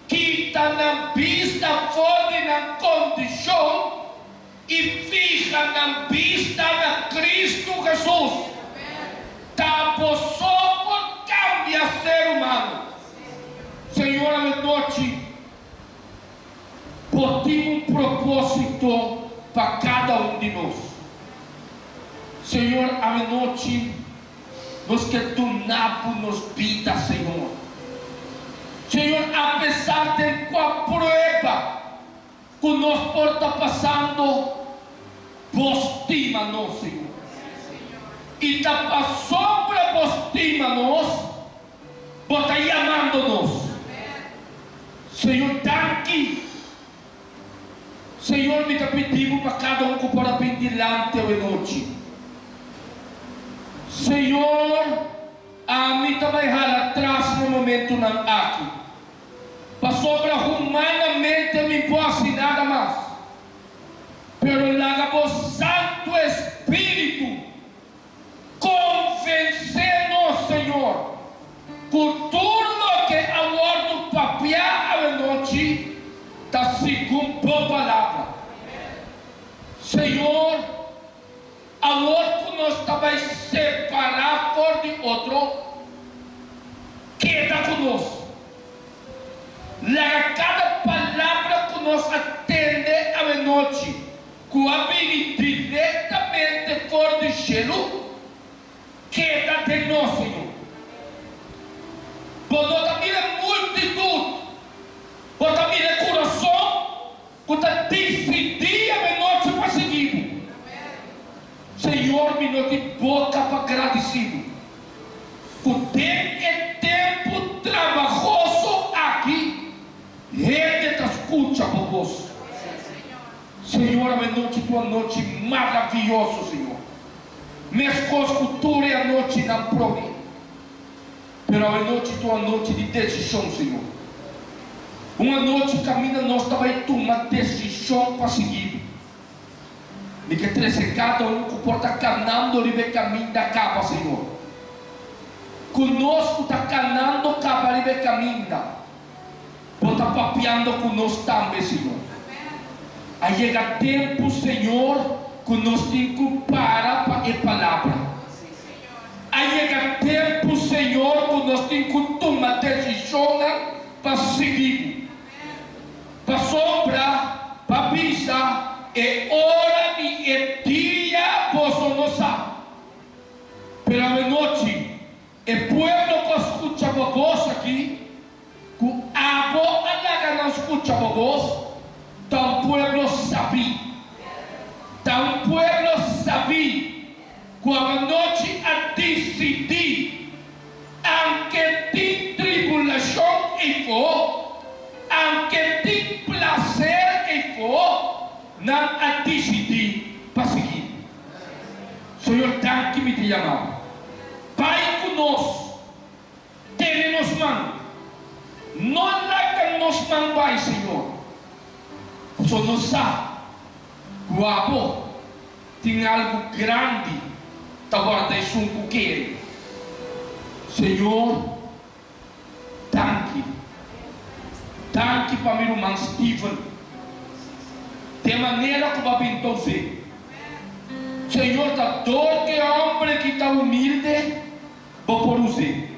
kita nan bista for di nan kondishon i fiha nan bista na Kristu Hesus. Ta bo so por kambia ser humano. Señor awenochi bo tin un propósito pa kada un di nos. Señor awenochi nos ke duna bo nos bida Señor. Señor apesar den kua prueba Ku nos por ta pasando, Bo stima nos, Señor. I ta pasobra Bo stima nos, Bo ta yamando nos. Señor, danki. Señor, mi ta pidi Bo pa kada un ku por a bin dilanti awenochi. Señor, ami ta bai hala tras na momentunan aki. Pasobra humanamente mi por hasi nada mas. Pero laga bo Santu Espíritu konvensé nos, Señor, ku tur loke a wòrdu papiá awenochi ta segun bo Palabra. Señor, Awor ku nos ta bai separá for di otro, keda ku nos. Laga kada palabra ku nos a tende awenochi, ku a bini direktamente for di shelu, keda den nos, Señor. Bo no ta mira e multitut, bo ta mira e kurason Ku ta disidí awenochi pa sigui bo. Señor, mi no tin boka pa gradisí bo ku den e tempu trabahoso aki hende ta skucha. skucha bo bos. Señor, awenochi ta un anochi maravioso, Señor. Meskos ku tur e anochinan promé. Pero awenochi ta un anochi di desishon, Señor. Un anochi kaminda nos ta bai tuma desishon pa sigui Bo. Mi ke trese kada un ku por ta kanando riba e kaminda kaba, Señor. Ku nos ku ta kanando kaba riba e kaminda, Bo ta papiando ku nos tambe, Señor. A yega tempu, Señor, ku nos tin ku para pa e palabra. A yega tempu, Señor, ku nos tin ku tuma desishonnan pa sigui Bo. Pasobra pa bisa e ora ni e dia boso no sa. Pero awenochi e pueblo ku a skucha bo bos aki, ku abo a laga nan skucha bo bos, ta un pueblo sabí. Ta un pueblo sabí ku awenochi a disidí Anke tin tribulashon eifó, anke tin plaser eifó, nan a disidí pa sigui. Señor, danki mi ta yama bo. Bai ku nos, tene nos man. No laga nos man bai, Señor, pasobra nos sa ku abo Tin algu grandi ta warda esun ku kere. Señor, danki. Danki pa mi ruman Steven. Den manera ku bo a bin ta us'é. Señor, ta dor ku e hombre ki ta humilde, bo por us'é.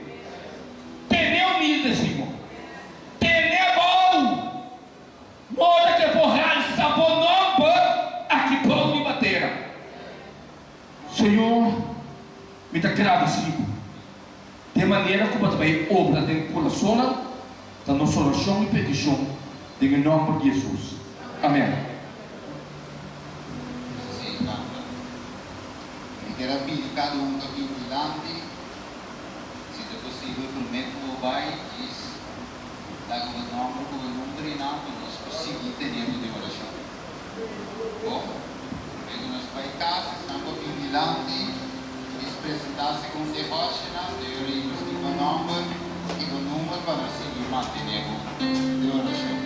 Tene humilde, Señor. Tene abou. Moda ke bo halsa bo nomber aki bou riba tera. Señor, mi ta gradisí bo. Den manera ku bo ta bai obra den kurasonnan, ta nos orashon i petishon den e nomber di Hesus. Amen. Sí, tanta. Mi kier a pidi kada un ta bin dilanti, si ta posibel promé ku bo bai, djis. Laga bo nomber ku bo number i nan pa nos por sigui tene bo den orashon. Bo, promé ku nos bai kas, esnan ku a bin dilanti i presentá segun e òshenan, dor i nos tin bo nomber i bo number pa nos sigui mantené bo den orashon.